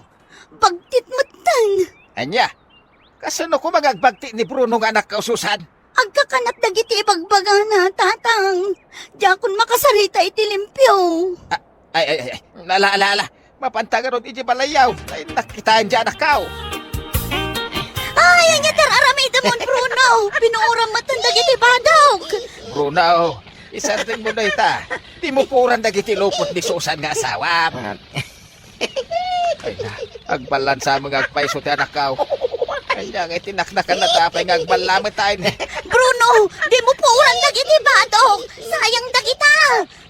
Bagtit metten. Ania? Kasano koma nga agbagtit ni Bruno nga anakko, Susan? Agkakanat dagiti ibagbagana, Tatang. Diakon makasarita iti limpio. Ah, ay, ay, ay, ay. Ala, ala, ala. Mapanta ngarud iti balayyo. Ay, nakitaen diay anakko. Ay, ania ti ar-aramidem, Bruno? Pinuoram metten dagiti badok. Bruno, isardengmo dayta. Dimo puoran dagiti lupot ni Susan nga asawam. Ay na, agballansa met nga agpayso ti anakko. Ay na, nga iti naknakan na tapay nga agballameten. Bruno, dimo puoran dagiti badok. Sayang dagita.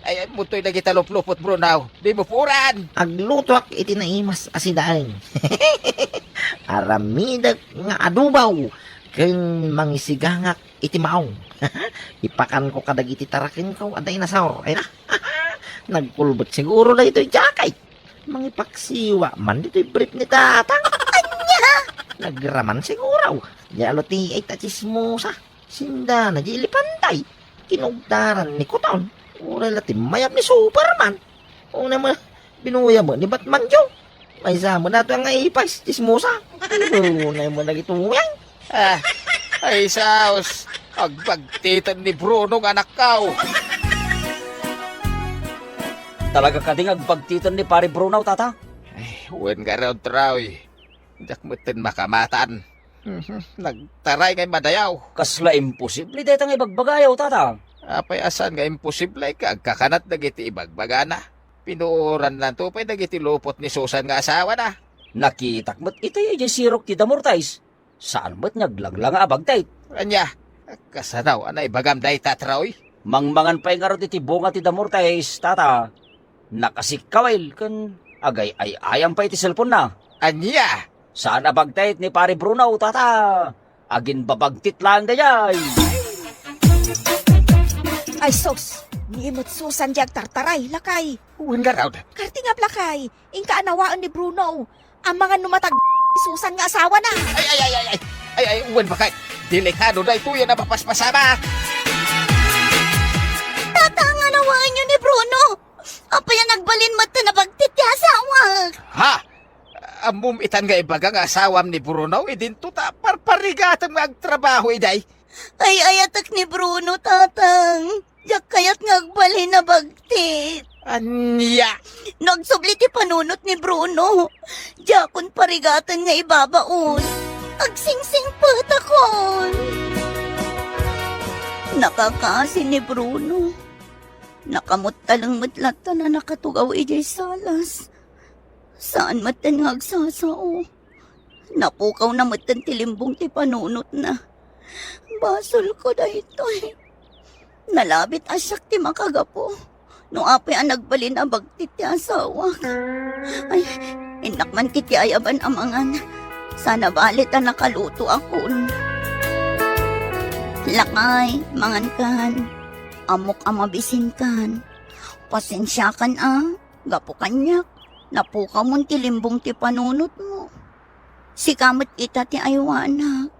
Ay, ay, mutoy dagita luplupot, Bruno. Dimo puoran. Aglutoak iti naimas a sidaen. Aramidek nga adobo ken mangisigangak iti maong. Ipakanko kadagiti tarakenko a dinosaur. Ay na. Nagkulbet siguro daytoy jacket. Mangipaksiwa man ditoy brief ni Tatang. Ania? Nagraman siguro. Diay alutiay ta tsismosa. Sindana diay elepante. Kinugtaran ni kuton. Uray la timmayab ni Superman. Unay met, binuya met ni Batman, Jo. Maysa met nato nga ipais, tsismosa. Unay met dagitoy. Ah, ay, saos. Agbagtiten ni Bruno nga anakko. Talaga kadi nga agbagtiten ni Pare Bruno, Tata? Ay, wen ngarud, Troy. Diak metten makamatan. Mhm, nagtaray nga immadayo. Kasla imposible dayta nga ibagbagayo, Tata. Apay a saan nga imposible ket agkakanat dagiti ibagbagana? Pinuorannanto pay dagiti lupot ni Susan nga asawana. Nakitak met ita idiay sirok ti damortais. Saan met nga aglanglanga a bagtit. Ania, kasano a naibagam dayta, Troy? Mangmangan pay ngarud iti bunga ti damortais, Tata. Nakasikkawil ken agay-ay-ayam pay iti cellphone-na. Ania? Saan a bagtit ni Pare Bruno, Tata. Aginbabagtit laeng daydiay. Ay sus, ni met Susan diay agtartaray, lakay. Wen ngarud. Kartingab, lakay. Inka anawaen ni Bruno. Amangan no matag-, Susan nga asawana. Ay, ay, ay, ay, ay. Ay, ay, wen, baket. Delikado daytoy a napapaspasamak. Tata, anawaenyo ni Bruno. Apay a nagbalin met ti nabagtit ti asawak? Ha? ammom itan nga ibaga nga asawam ni Bruno, idinto ta parparigatem nga agtrabaho idiay. Ay-ayatek ni Bruno, Tatang. Diak kayat nga agbalin a bagtit. Ania? No agsubli ti panunot ni Bruno, diakon parigaten nga ibabaon. Agsingsingpetakon. Nakakaasi ni Bruno. Nakamuttaleng met latta a nakatugaw idiay salas. Saan metten nga agsasao. Napukawna metten ti limbong ti panunotna. Basolko daytoy. Nalabit a siak ti makagapu no apay a nagbalin a bagtit ti asawak. Ay, innak man ketdi ayaban a mangan. Sana bale ta nakalutoakon. Lakay, mangankan. Ammok a mabisinkan. Pasensiakan a. Gapu kaniak, napukawmon ti limbong ti panunotmo. Sika met ita ti aywanak.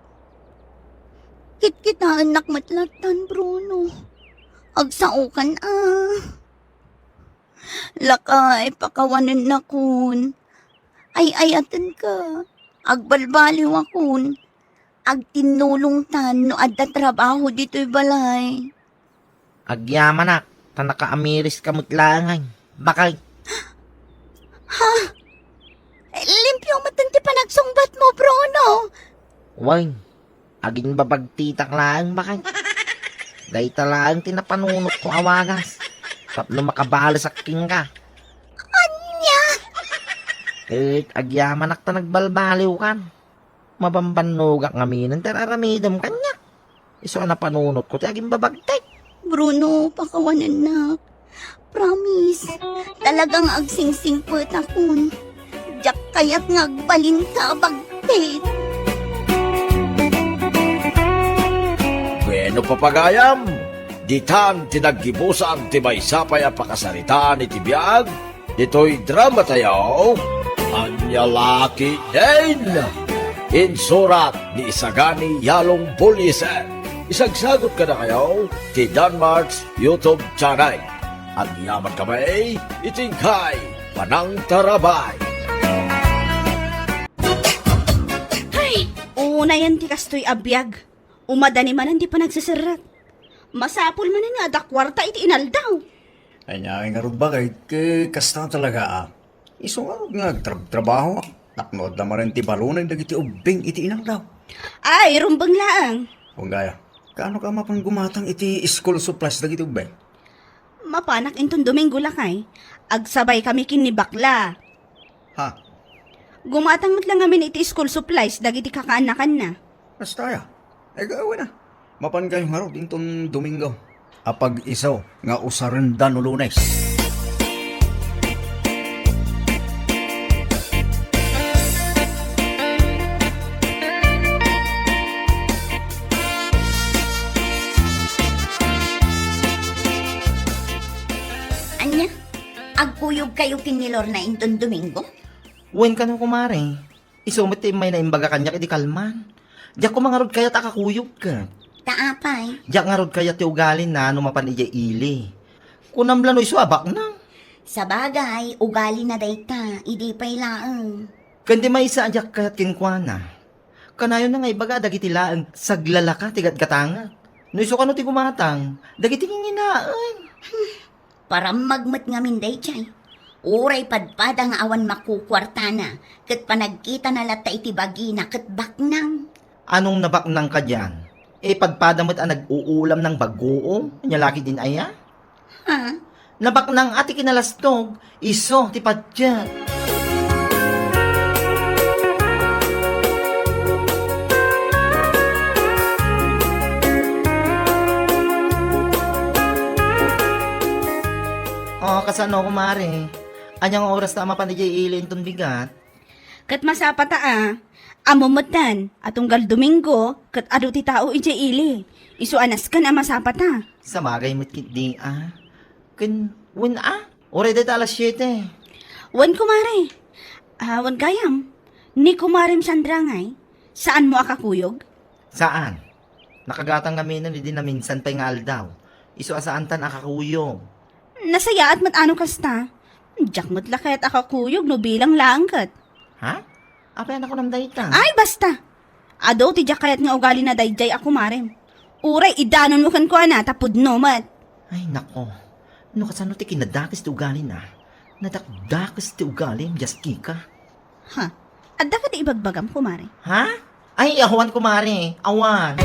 Kitkitaennak met lattan, Bruno. Agsaokan a. Lakay, pakawanennakon. Ay-ayatenka. Agbalbaliwakon. Agtinnulongtan no adda trabaho ditoy balay. Agyamanak, ta nakaamiriska met laeng, ay. Bakay. Ha? Limpio met ti panagsungbatmo, Bruno. Wen, agimbabagtitak laeng, bakay. Dayta laeng ti napanunotko a wagas. Tapno makabalesak kenka. Ania? Ket agyamanak ta nagbalbaliwkan. Mabambannogak ngamin ti ar-aramidem kaniak. Isu a napanunotko ti agimbabagtik. Bruno, pakawanennak. Promise, talaga nga agsingsingpetakon. Diak kayat nga agbalin ta a bagtit. Bueno, papagayam, ditan ti naggibusan ti maysa pay a pakasaritaan iti biag ditoy drama tayo, Ania La Ketdin. Insurat ni Isagani Yalong Buliser. Isagsagot kadakayo ti Danmart's YouTube channel. Agyaman kami iti inkay panangtarabay. Ay, unayan ti kastoy a biag. Umadani manen ti panagseserrek. Masapul manen nga adda kuarta iti inaldaw. Ania ngarud, bakay, ket kasta talaga a. Isu ngarud nga agtrab-trabaho a. Tapno adda manen ti balunen dagiti ubbing iti inaldaw. Ay, rumbeng laeng. Wen gayam, kaano ka mapan gumatang iti school supplies dagiti ubbing? Mapanak inton Domingo, lakay. Agsabay kami ken ni bakla. Ha? Gumatang met la ngamin iti school supplies dagiti kakaanakanna. Kasta aya. Ay, gawin a. Mapan kayo ngarud inton Domingo. Apag-isu nga usarenda no Lunes. Ania? Agkuyog kayo ken ni Lorna inton Domingo? Wen kano, kumare. Isu met ti immayna imbaga kaniak idi kalman. Diak koma ngarud kayat a kakuyog ket. Ta apay? Diak ngarud kayat ti ugalina no mapan idiay ili. Kunam la no isu a baknang. Sabagay, ugalina dayta, idi pay laeng. Ken ti maysa a diak kayat kenkuana. Kanayonna nga ibaga dagiti laeng saglalaka ti gatgatangek. No isu kano ti gumatang, dagiti nginginaen. Parammag met ngamin daydiay. Uray padpada nga awan makukuartana, ket panagkitana latta iti bagina ket baknang. Anong nabaknang kadian? E, padpada met a nag-uulam nang bagoom, ania la ketdin aya? Ha? Nabaknang a ti kinalastog, isu ti patiek. O, kasano, kumare? Ania nga oras ta a mapan idiay ili inton bigat? Ket masapata a. Ammom metten a tunggal Domingo ket adu ti tao idiay ili. Isu a nasken a masapata. Sabagay met ketdi a. Ken, wen a? Uray dayta alas siete. Wen, kumare. A, wen gayam. Ni kumarem Sandra ngay, saanmo a kakuyog? Saan. Nakagatang kami idi naminsan pay nga aldaw. Isu a saantan a kakuyog. Nasayaat met a no kasta. Diak met la kayat a kakuyog no bilang laeng ket. Ha? Apay a nakunam dayta? Ay, basta! Adu ti diak kayat nga ugalina daydiay a kumarem. Uray idanonmo kenkuana ta pudno met. Ay, nako. No kasano ti kinadakes ti ugalina? Nadakdakes ti ugalim, Jaskika. Ha? Adda kadi ibagbagam, kumare? Ha? Ay, awan, kumare. Awan.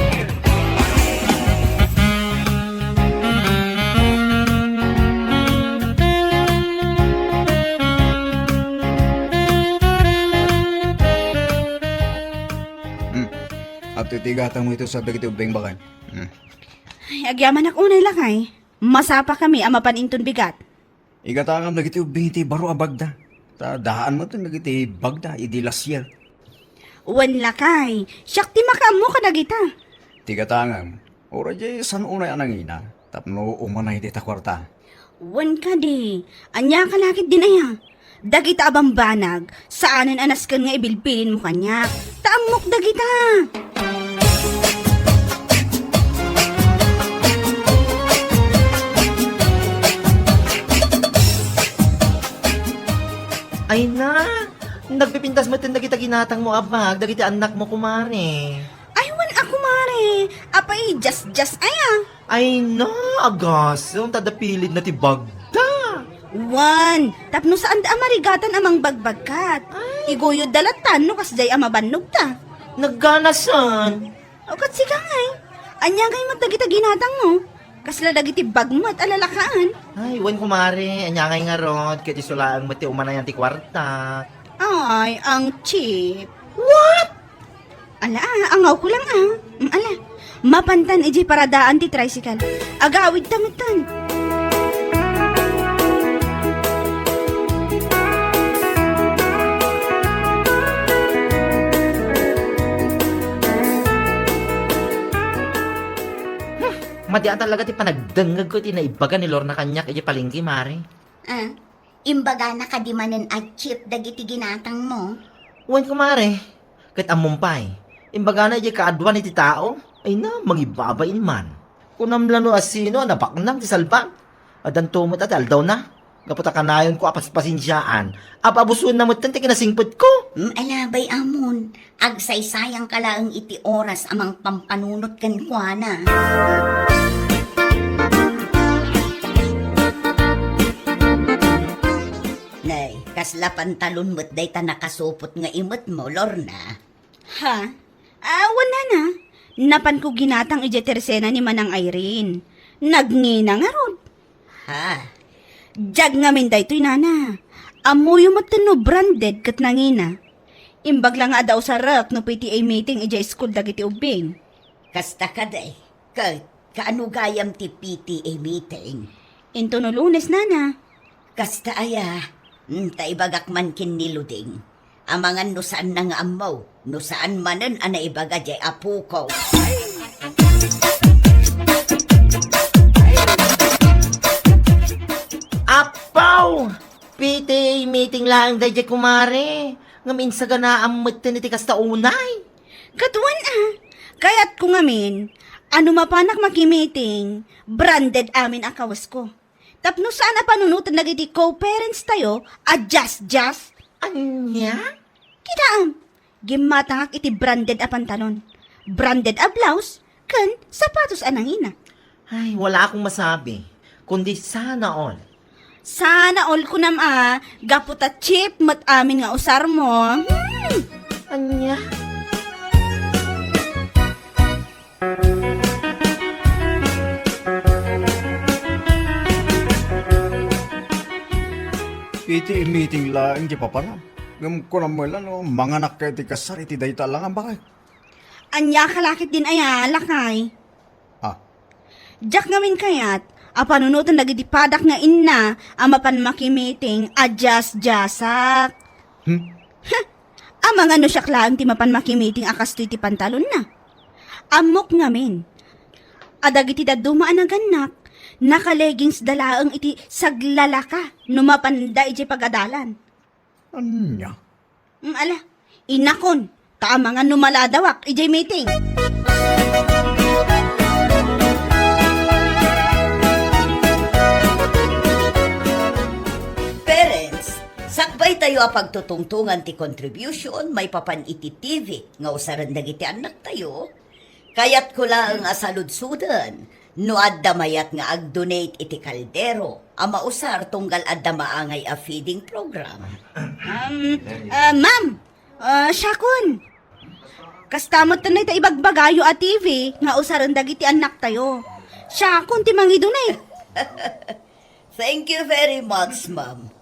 Hmm. Apto ti igatangmo iti usar dagiti ubbing, baket. Hmm. Ay, agyamanak unay, lakay. Masapakami a mapan inton bigat. Igatangam dagiti ubbing iti baro a bagda. Ta daan met dagiti bagda idi lasier. Wen, lakay, siak ti makaammo kadagita. Ti gatangam, uray diay saan unay a nangina, tapno umanay dayta kuarta. Wen kadi, ania ka lakit din aya? Dagita a bambanag, saanen a nasken nga ibilbilinmo kaniak. Ta ammok dagita. Ay na, nagpipintas met dagita ginatangmo a bag dagiti annakmo, kumare. Ay, wen a, kumare. Apay, jas-jas aya? Ay na, agasem, ta adda pilidna ti bagda. Wen, tapno saanda a marigatan a mangbagbagkat. Ay. Iguyodda latta no kasdiay a mabannogta. Nagganasan. O, ket sika ngay. Ania ngay met dagita ginatangmo? Kasla dagiti bag met a lalakaan. Ay, wen, kumare, ania ngay ngarud, ket isu laeng met ti umanayan ti kuarta. Ay, ang cheap. What? Ala, ah, angawko lang, ah. Mm, ala, mapantan idiay paradaan ti tricycle. Agawidta metten. Hmm, madi a talaga ti panagdengngegko iti naibaga ni Lorna kaniak idiay palengke, mare. Ah, imbagana kadi manen a cheap dagiti ginatangmo? Wen, kumare. Ket ammom pay, imbagana idiay kaaduan iti tao, ay na, mangibabain man. Kunam la no asino a nabaknang ti salbag. Addanto met a ti aldawna. Gapu ta kanayonko a paspasensiaan, apabusuenna metten ti kinasingpetko. Mm, ala, bay-amon, agsaysayangka laeng iti oras a mangpampanunot kenkuana. Nay, kasla pantalon met dayta nakasupot nga imetmo, Lorna? Ha? Ah, wen, nana. Napanko ginatang idiay tersena ni Manang Irene. Nagngina ngarud. Ha? Diak ngamin daytoy, nana. Ammoyo metten no branded ket nangina. Imbag la nga adda usarek no P T A meeting idiay school dagiti ubbing. Kasta kadi. Ket kaano gayam ti P T A meeting? Intono Lunes, nana. Kasta aya, mm, ta ibagak man ken ni Luding. Amangan no saanna nga ammo, no saan manen a naibaga diay apoko. Apaw! P T A meeting laeng daydiay, kumare. Ngem insaganaam metten iti kasta unay. Ket wen a, kayatko ngamin a no mapanak makimiting, branded amin a kawesko. Tapno saan a panunoten dagiti co-parents tayo a jas-jas. Ania? Kitaem, gimmatangak iti branded a pantalon, branded a blouse, ken sapatos a nangina. Ay, wala akong masabi, kundi sana all. Sana all kunam a, gapu ta cheap met amin nga usarmo. Hmm. Ania? Iti meeting laeng ti papanam. Ngem kunam met la no manganakka iti kasar iti dayta a langan, baket. Ania ka lakit din aya, lakay? Ah. Diak ngamin kayat a panunoten dagiti padak nga inna a mapan makimiting a jas-jasak. Hmm? Huh! Amangan no siak laeng ti mapan makimiting a kastoy ti pantalonna. Ammok ngamin a dagiti dadduma a nagannak, naka-leggingsda laeng iti saglalaka no mapanda idiay pagadalan. Ania? Mm, ala, inakon, ta amangan no maladawak idiay meeting. Parents, Takbaytayo a pagtutungtongan ti contribution maipapan iti T V nga usaren dagiti annaktayo, kayatko laeng a saludsoden no adda mayat nga ag-donate iti kaldero a mausar tunggal adda maangay a feeding program. Um, ah, ma'am, ah, siakon. Kasta met ta ibagbagayo a T V nga usaren dagiti annaktayo. Siakon ti mangidunay. Thank you very much, ma'am.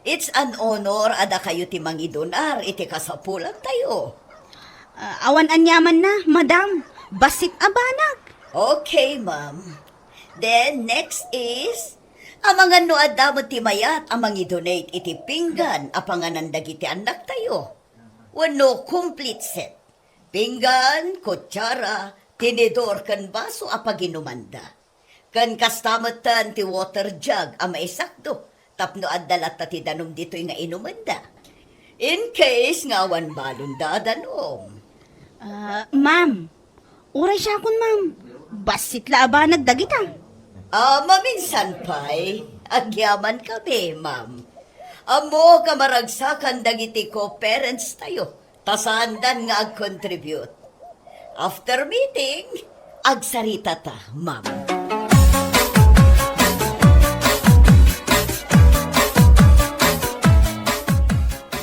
It's an honor a dakayo ti mangidunar iti kasapulantayo. Ah, awan aniamanna, madam. Bassit a banag. Okay, ma'am. Then, next is, amangan no adda met ti mayat a mangidonate iti pinggan a panganan dagiti annaktayo. Wenno complete set. Pinggan, kutsara, tinidor ken baso a paginumanda. Ken kasta metten ti water jug a maisakdo tapno adda latta ti danum ditoy nga inumenda. In case nga awan balonda a danum. Ah, ma'am, uray siakon, ma'am. Bassit la a banag dagita. Ah, maminsan pay, agyaman kami, ma'am. Ammok a maragsakan dagiti co-parents tayo. Ta saandan nga ag-contribute. After meeting, agsaritata, ma'am.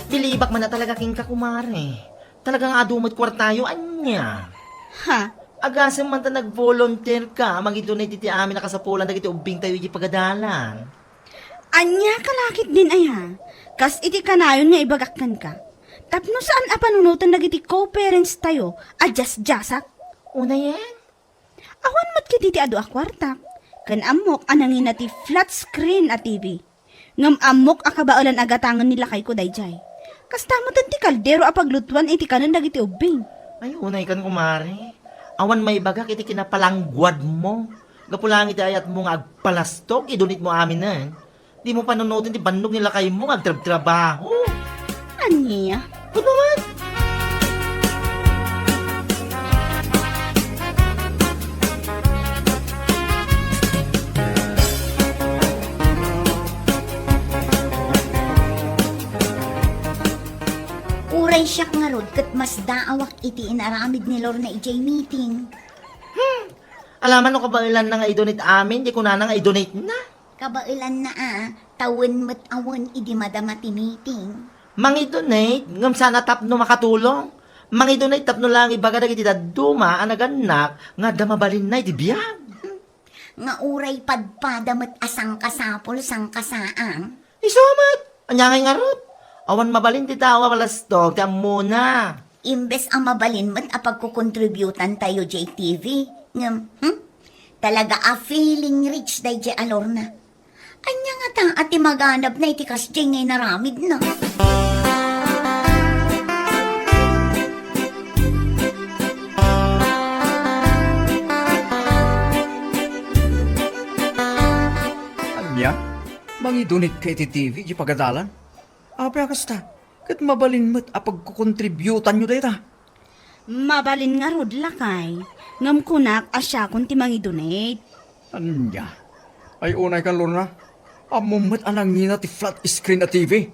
Bilibak man a talaga kenka, kumare. Talaga nga adu met kuartayo, ania? Ha? Agasem man ta nag-volunteer ka, mangidunay iti amin a kasapulan dagiti ubbingtayo iti pagadalan. Ania ka lakit din aya? Kas iti kanayon nga ibagak kenka. Tapno saan a panunoten dagiti co-parents tayo a diasdiasak? Unayen? Awan met ketdi ti adu a kuartak. Ken ammok a nangina ti flat screen a T V. Ngem ammok a kabaelan a gatangen ni lakayko daydiay. Kasta metten ti kaldero a paglutuan iti kanen dagiti ubbing. Ay, unay kan, kumare. Awan maibagak iti kinapalangguadmo. Gapu laeng iti ayatmo nga agpalastog, idunitmo aminen. Dimo panunoten ti bannog ni lakaymo nga agtrabtrabaho. Ania? Ano man? Uray siak ngarud ket masdaawak iti inaramid ni Lorna idiay meeting. Hmm. Alaman no kabaelanna nga idunit amin, di kunana nga idunitna. Kabaelanna a, ta wen met a wen idi madama ti meeting. Mangidunit, ngem saan a tapno makatulong. Mangidunit tapno laeng ibaga dagiti dadduma a nagannak nga adda mabalinna iti biag. Nga uray padpada met a sangkasapul, sangkasaan. Isu met, ania ngay ngarud? Awan mabalin ti tao a malastog ti ammona. Imbes a mabalin met a pagkukontributan tayo jay T V, ngem, hmm? Talaga a feeling rich dayjay a Lorna. Ania ngata a ti maganabna iti kasjay nga inaramidna? Ania? Mangidunit ka iti T V, di pagadalan? Apay a kasta? Ket mabalin met a pagkukontributanyo dayta. Mabalin ngarud, lakay. Ngem kunak a siakon ti mangidunit. Ania? Ay, unay kan, Lorna. Ammom met a nangina ti flat screen a T V.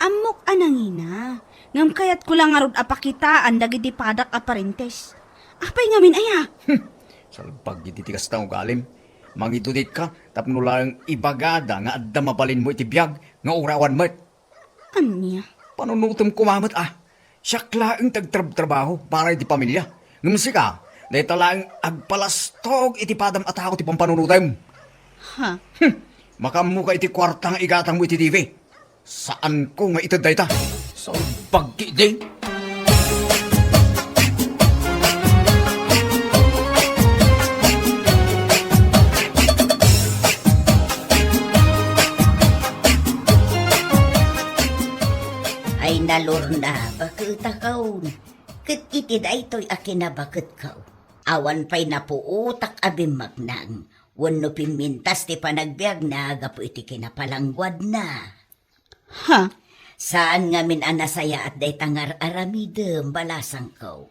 Ammok a nangina. Ngem kayatko la ngarud a pakitaan dagiti padak a parentes. Apay ngamin aya? Hmm. Salbag iti ti kasta nga ugalim. Mangidunit ka tapno laeng ibagada nga adda mabalinmo iti biag nga uray awan met. Ania? Panunotem koma met a. Siak laeng ti agtrabtrabaho para iti pamilya. Ngem sika, dayta laeng agpalastog iti padam a tao ti pampanunotem. Ha? Hmm. Makaammo ka iti kuarta nga igatangmo iti T V. Saanko nga ited dayta. Salbag ketdi. Ay, na, Lorna, baketakaw. Ket iti daytoy a kinabaketkaw, awan pay napuotak a bimmaknang wenno pimmintas ti panagbiagna gapu iti kinapalangguadna. Ha? Saan ngamin a nasayaat dayta nga ar-aramidem, balasangko.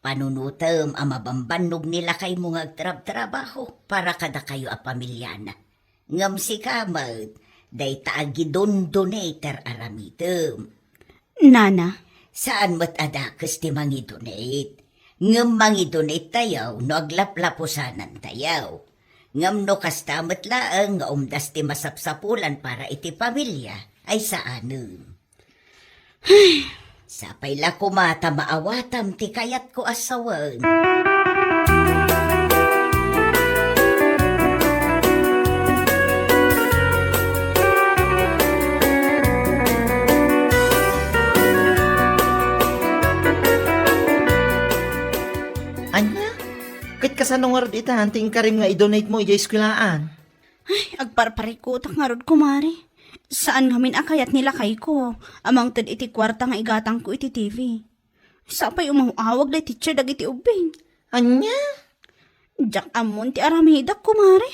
Panunotem a mabambannog ni lakaymo nga agtrabtrabaho para kadakayo a pamilyana. Ngem sika met, Dayta a gidondonate ti aramidem. Nana. Saan met a dakes ti mangidonate. Ngem mangidonate tayo no aglaplapusanan tayo. Ngem no kasta met laeng nga umdas ti masapsapulan para iti pamilia, ay saanen. Sapay la koma ta maawatam ti kayatko a sawen. Ania? Ket kasano ngarud itan ti inkarim nga idonate mo idiay eskwelaan? Ay, agparparikutak ngarud, kumare. Saan ngamin a kayat ni lakayko a mangted iti kuarta nga igatangko iti T V. Sapay umaw-awag day teacher dagiti ubbing. Ania? Diak ammon ti aramidak, kumare.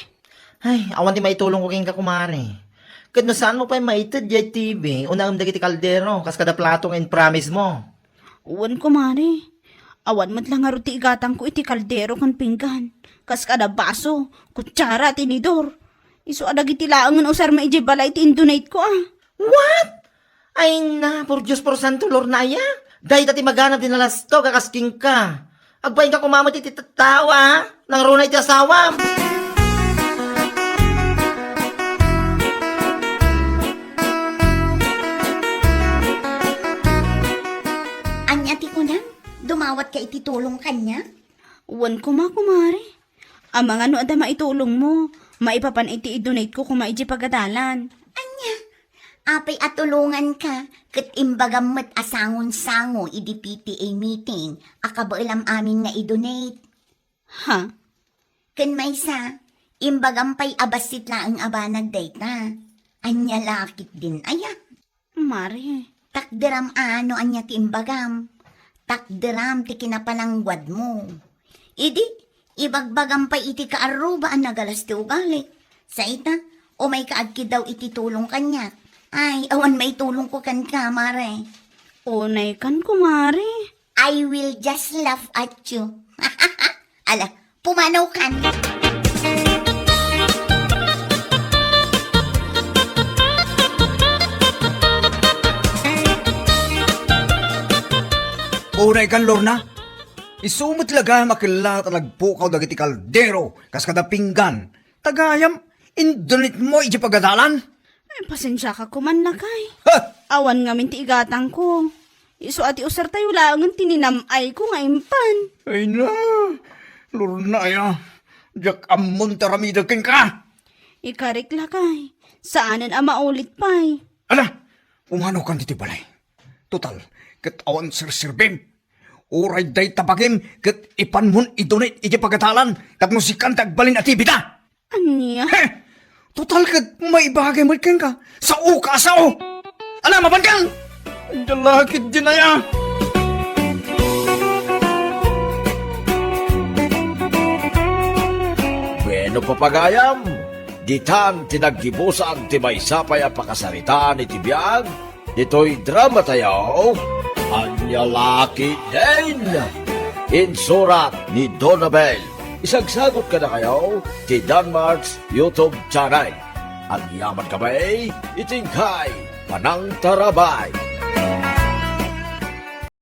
Ay, awan ti maitulongko kenka, kumare. Ket no saan mo pay maited diay T V, unaem dagiti kaldero, kas kada plato nga impromise mo. Wen, kumare. Awan met la ngarud ti igatangko iti kaldero ken pinggan. Kas kada baso, kutsara, tinidor. Isu a dagiti laengen usarmi idiay balay ti indonate ko, a. What? Ay na, por Dios, por santo, Lorna, aya? Dayta ti maganab ti nalastog a kas kenka. Agbainka koma met iti tattao, a? Nangruna iti asawam. Ania ti kunam? Dumawatka iti tulong kaniak? Wen koma, kumare. Amangan no adda maitulongmo, maipapan iti idonate ko koma idiay pagadalan. Ania? Apay a tulonganka, ket imbagam met a sangonsango idi P T A meeting a kabaelam amin nga idonate. Ha? Ken maysa, imbagam pay a bassit laeng a banag dayta. Ania la ketdin aya? Mare. Takderam a no ania ti imbagam. Takderam ti kinapalangguadmo. Idi, ibagbagam pay iti kaarruba a nagalas ti ugalik. Sa ita, umayka agkiddaw iti tulong kaniak. Ay, awan maitulongko kenka, mare. Unaykan, kumare. I will just laugh at you. Ala, pumanaw kan. Unaykan, Lorna. Isu met la gayam a kellat a nagpukaw dagiti kaldero kas kada pinggan. Ta gayam, indonate mo iti pagadalan? Ay, pasensiaka koman, lakay. Ha? Awan ngamin ti igatangko. Isu a ti usartayo laengen ti ninam-ayko nga impan. Ay na, Lorna aya, diak ammon ti aramidek kenka. Ikarik, lakay. Saanen a maulit pay. Ala, umano kan ditoy balay. Total, ket awan serserbim. Uray dayta bagim ket ipanmon idonate iti pagadalan tapno sikan ti agbalin a T V ta. Ania? He! Total ket maibagay met kenka. Sao ka a sao! Ala, mapankan! Dala ketdin aya! Bueno, papagayam, ditan ti naggibusan ti maysa pay a pakasaritaan iti biag. Ditoy drama tayo, Ania La Ketdin. Insurat ni Donabel. Isagsagut kadakayo ti Danmark's YouTube channel. Agyaman kami iti inkay panangtarabay.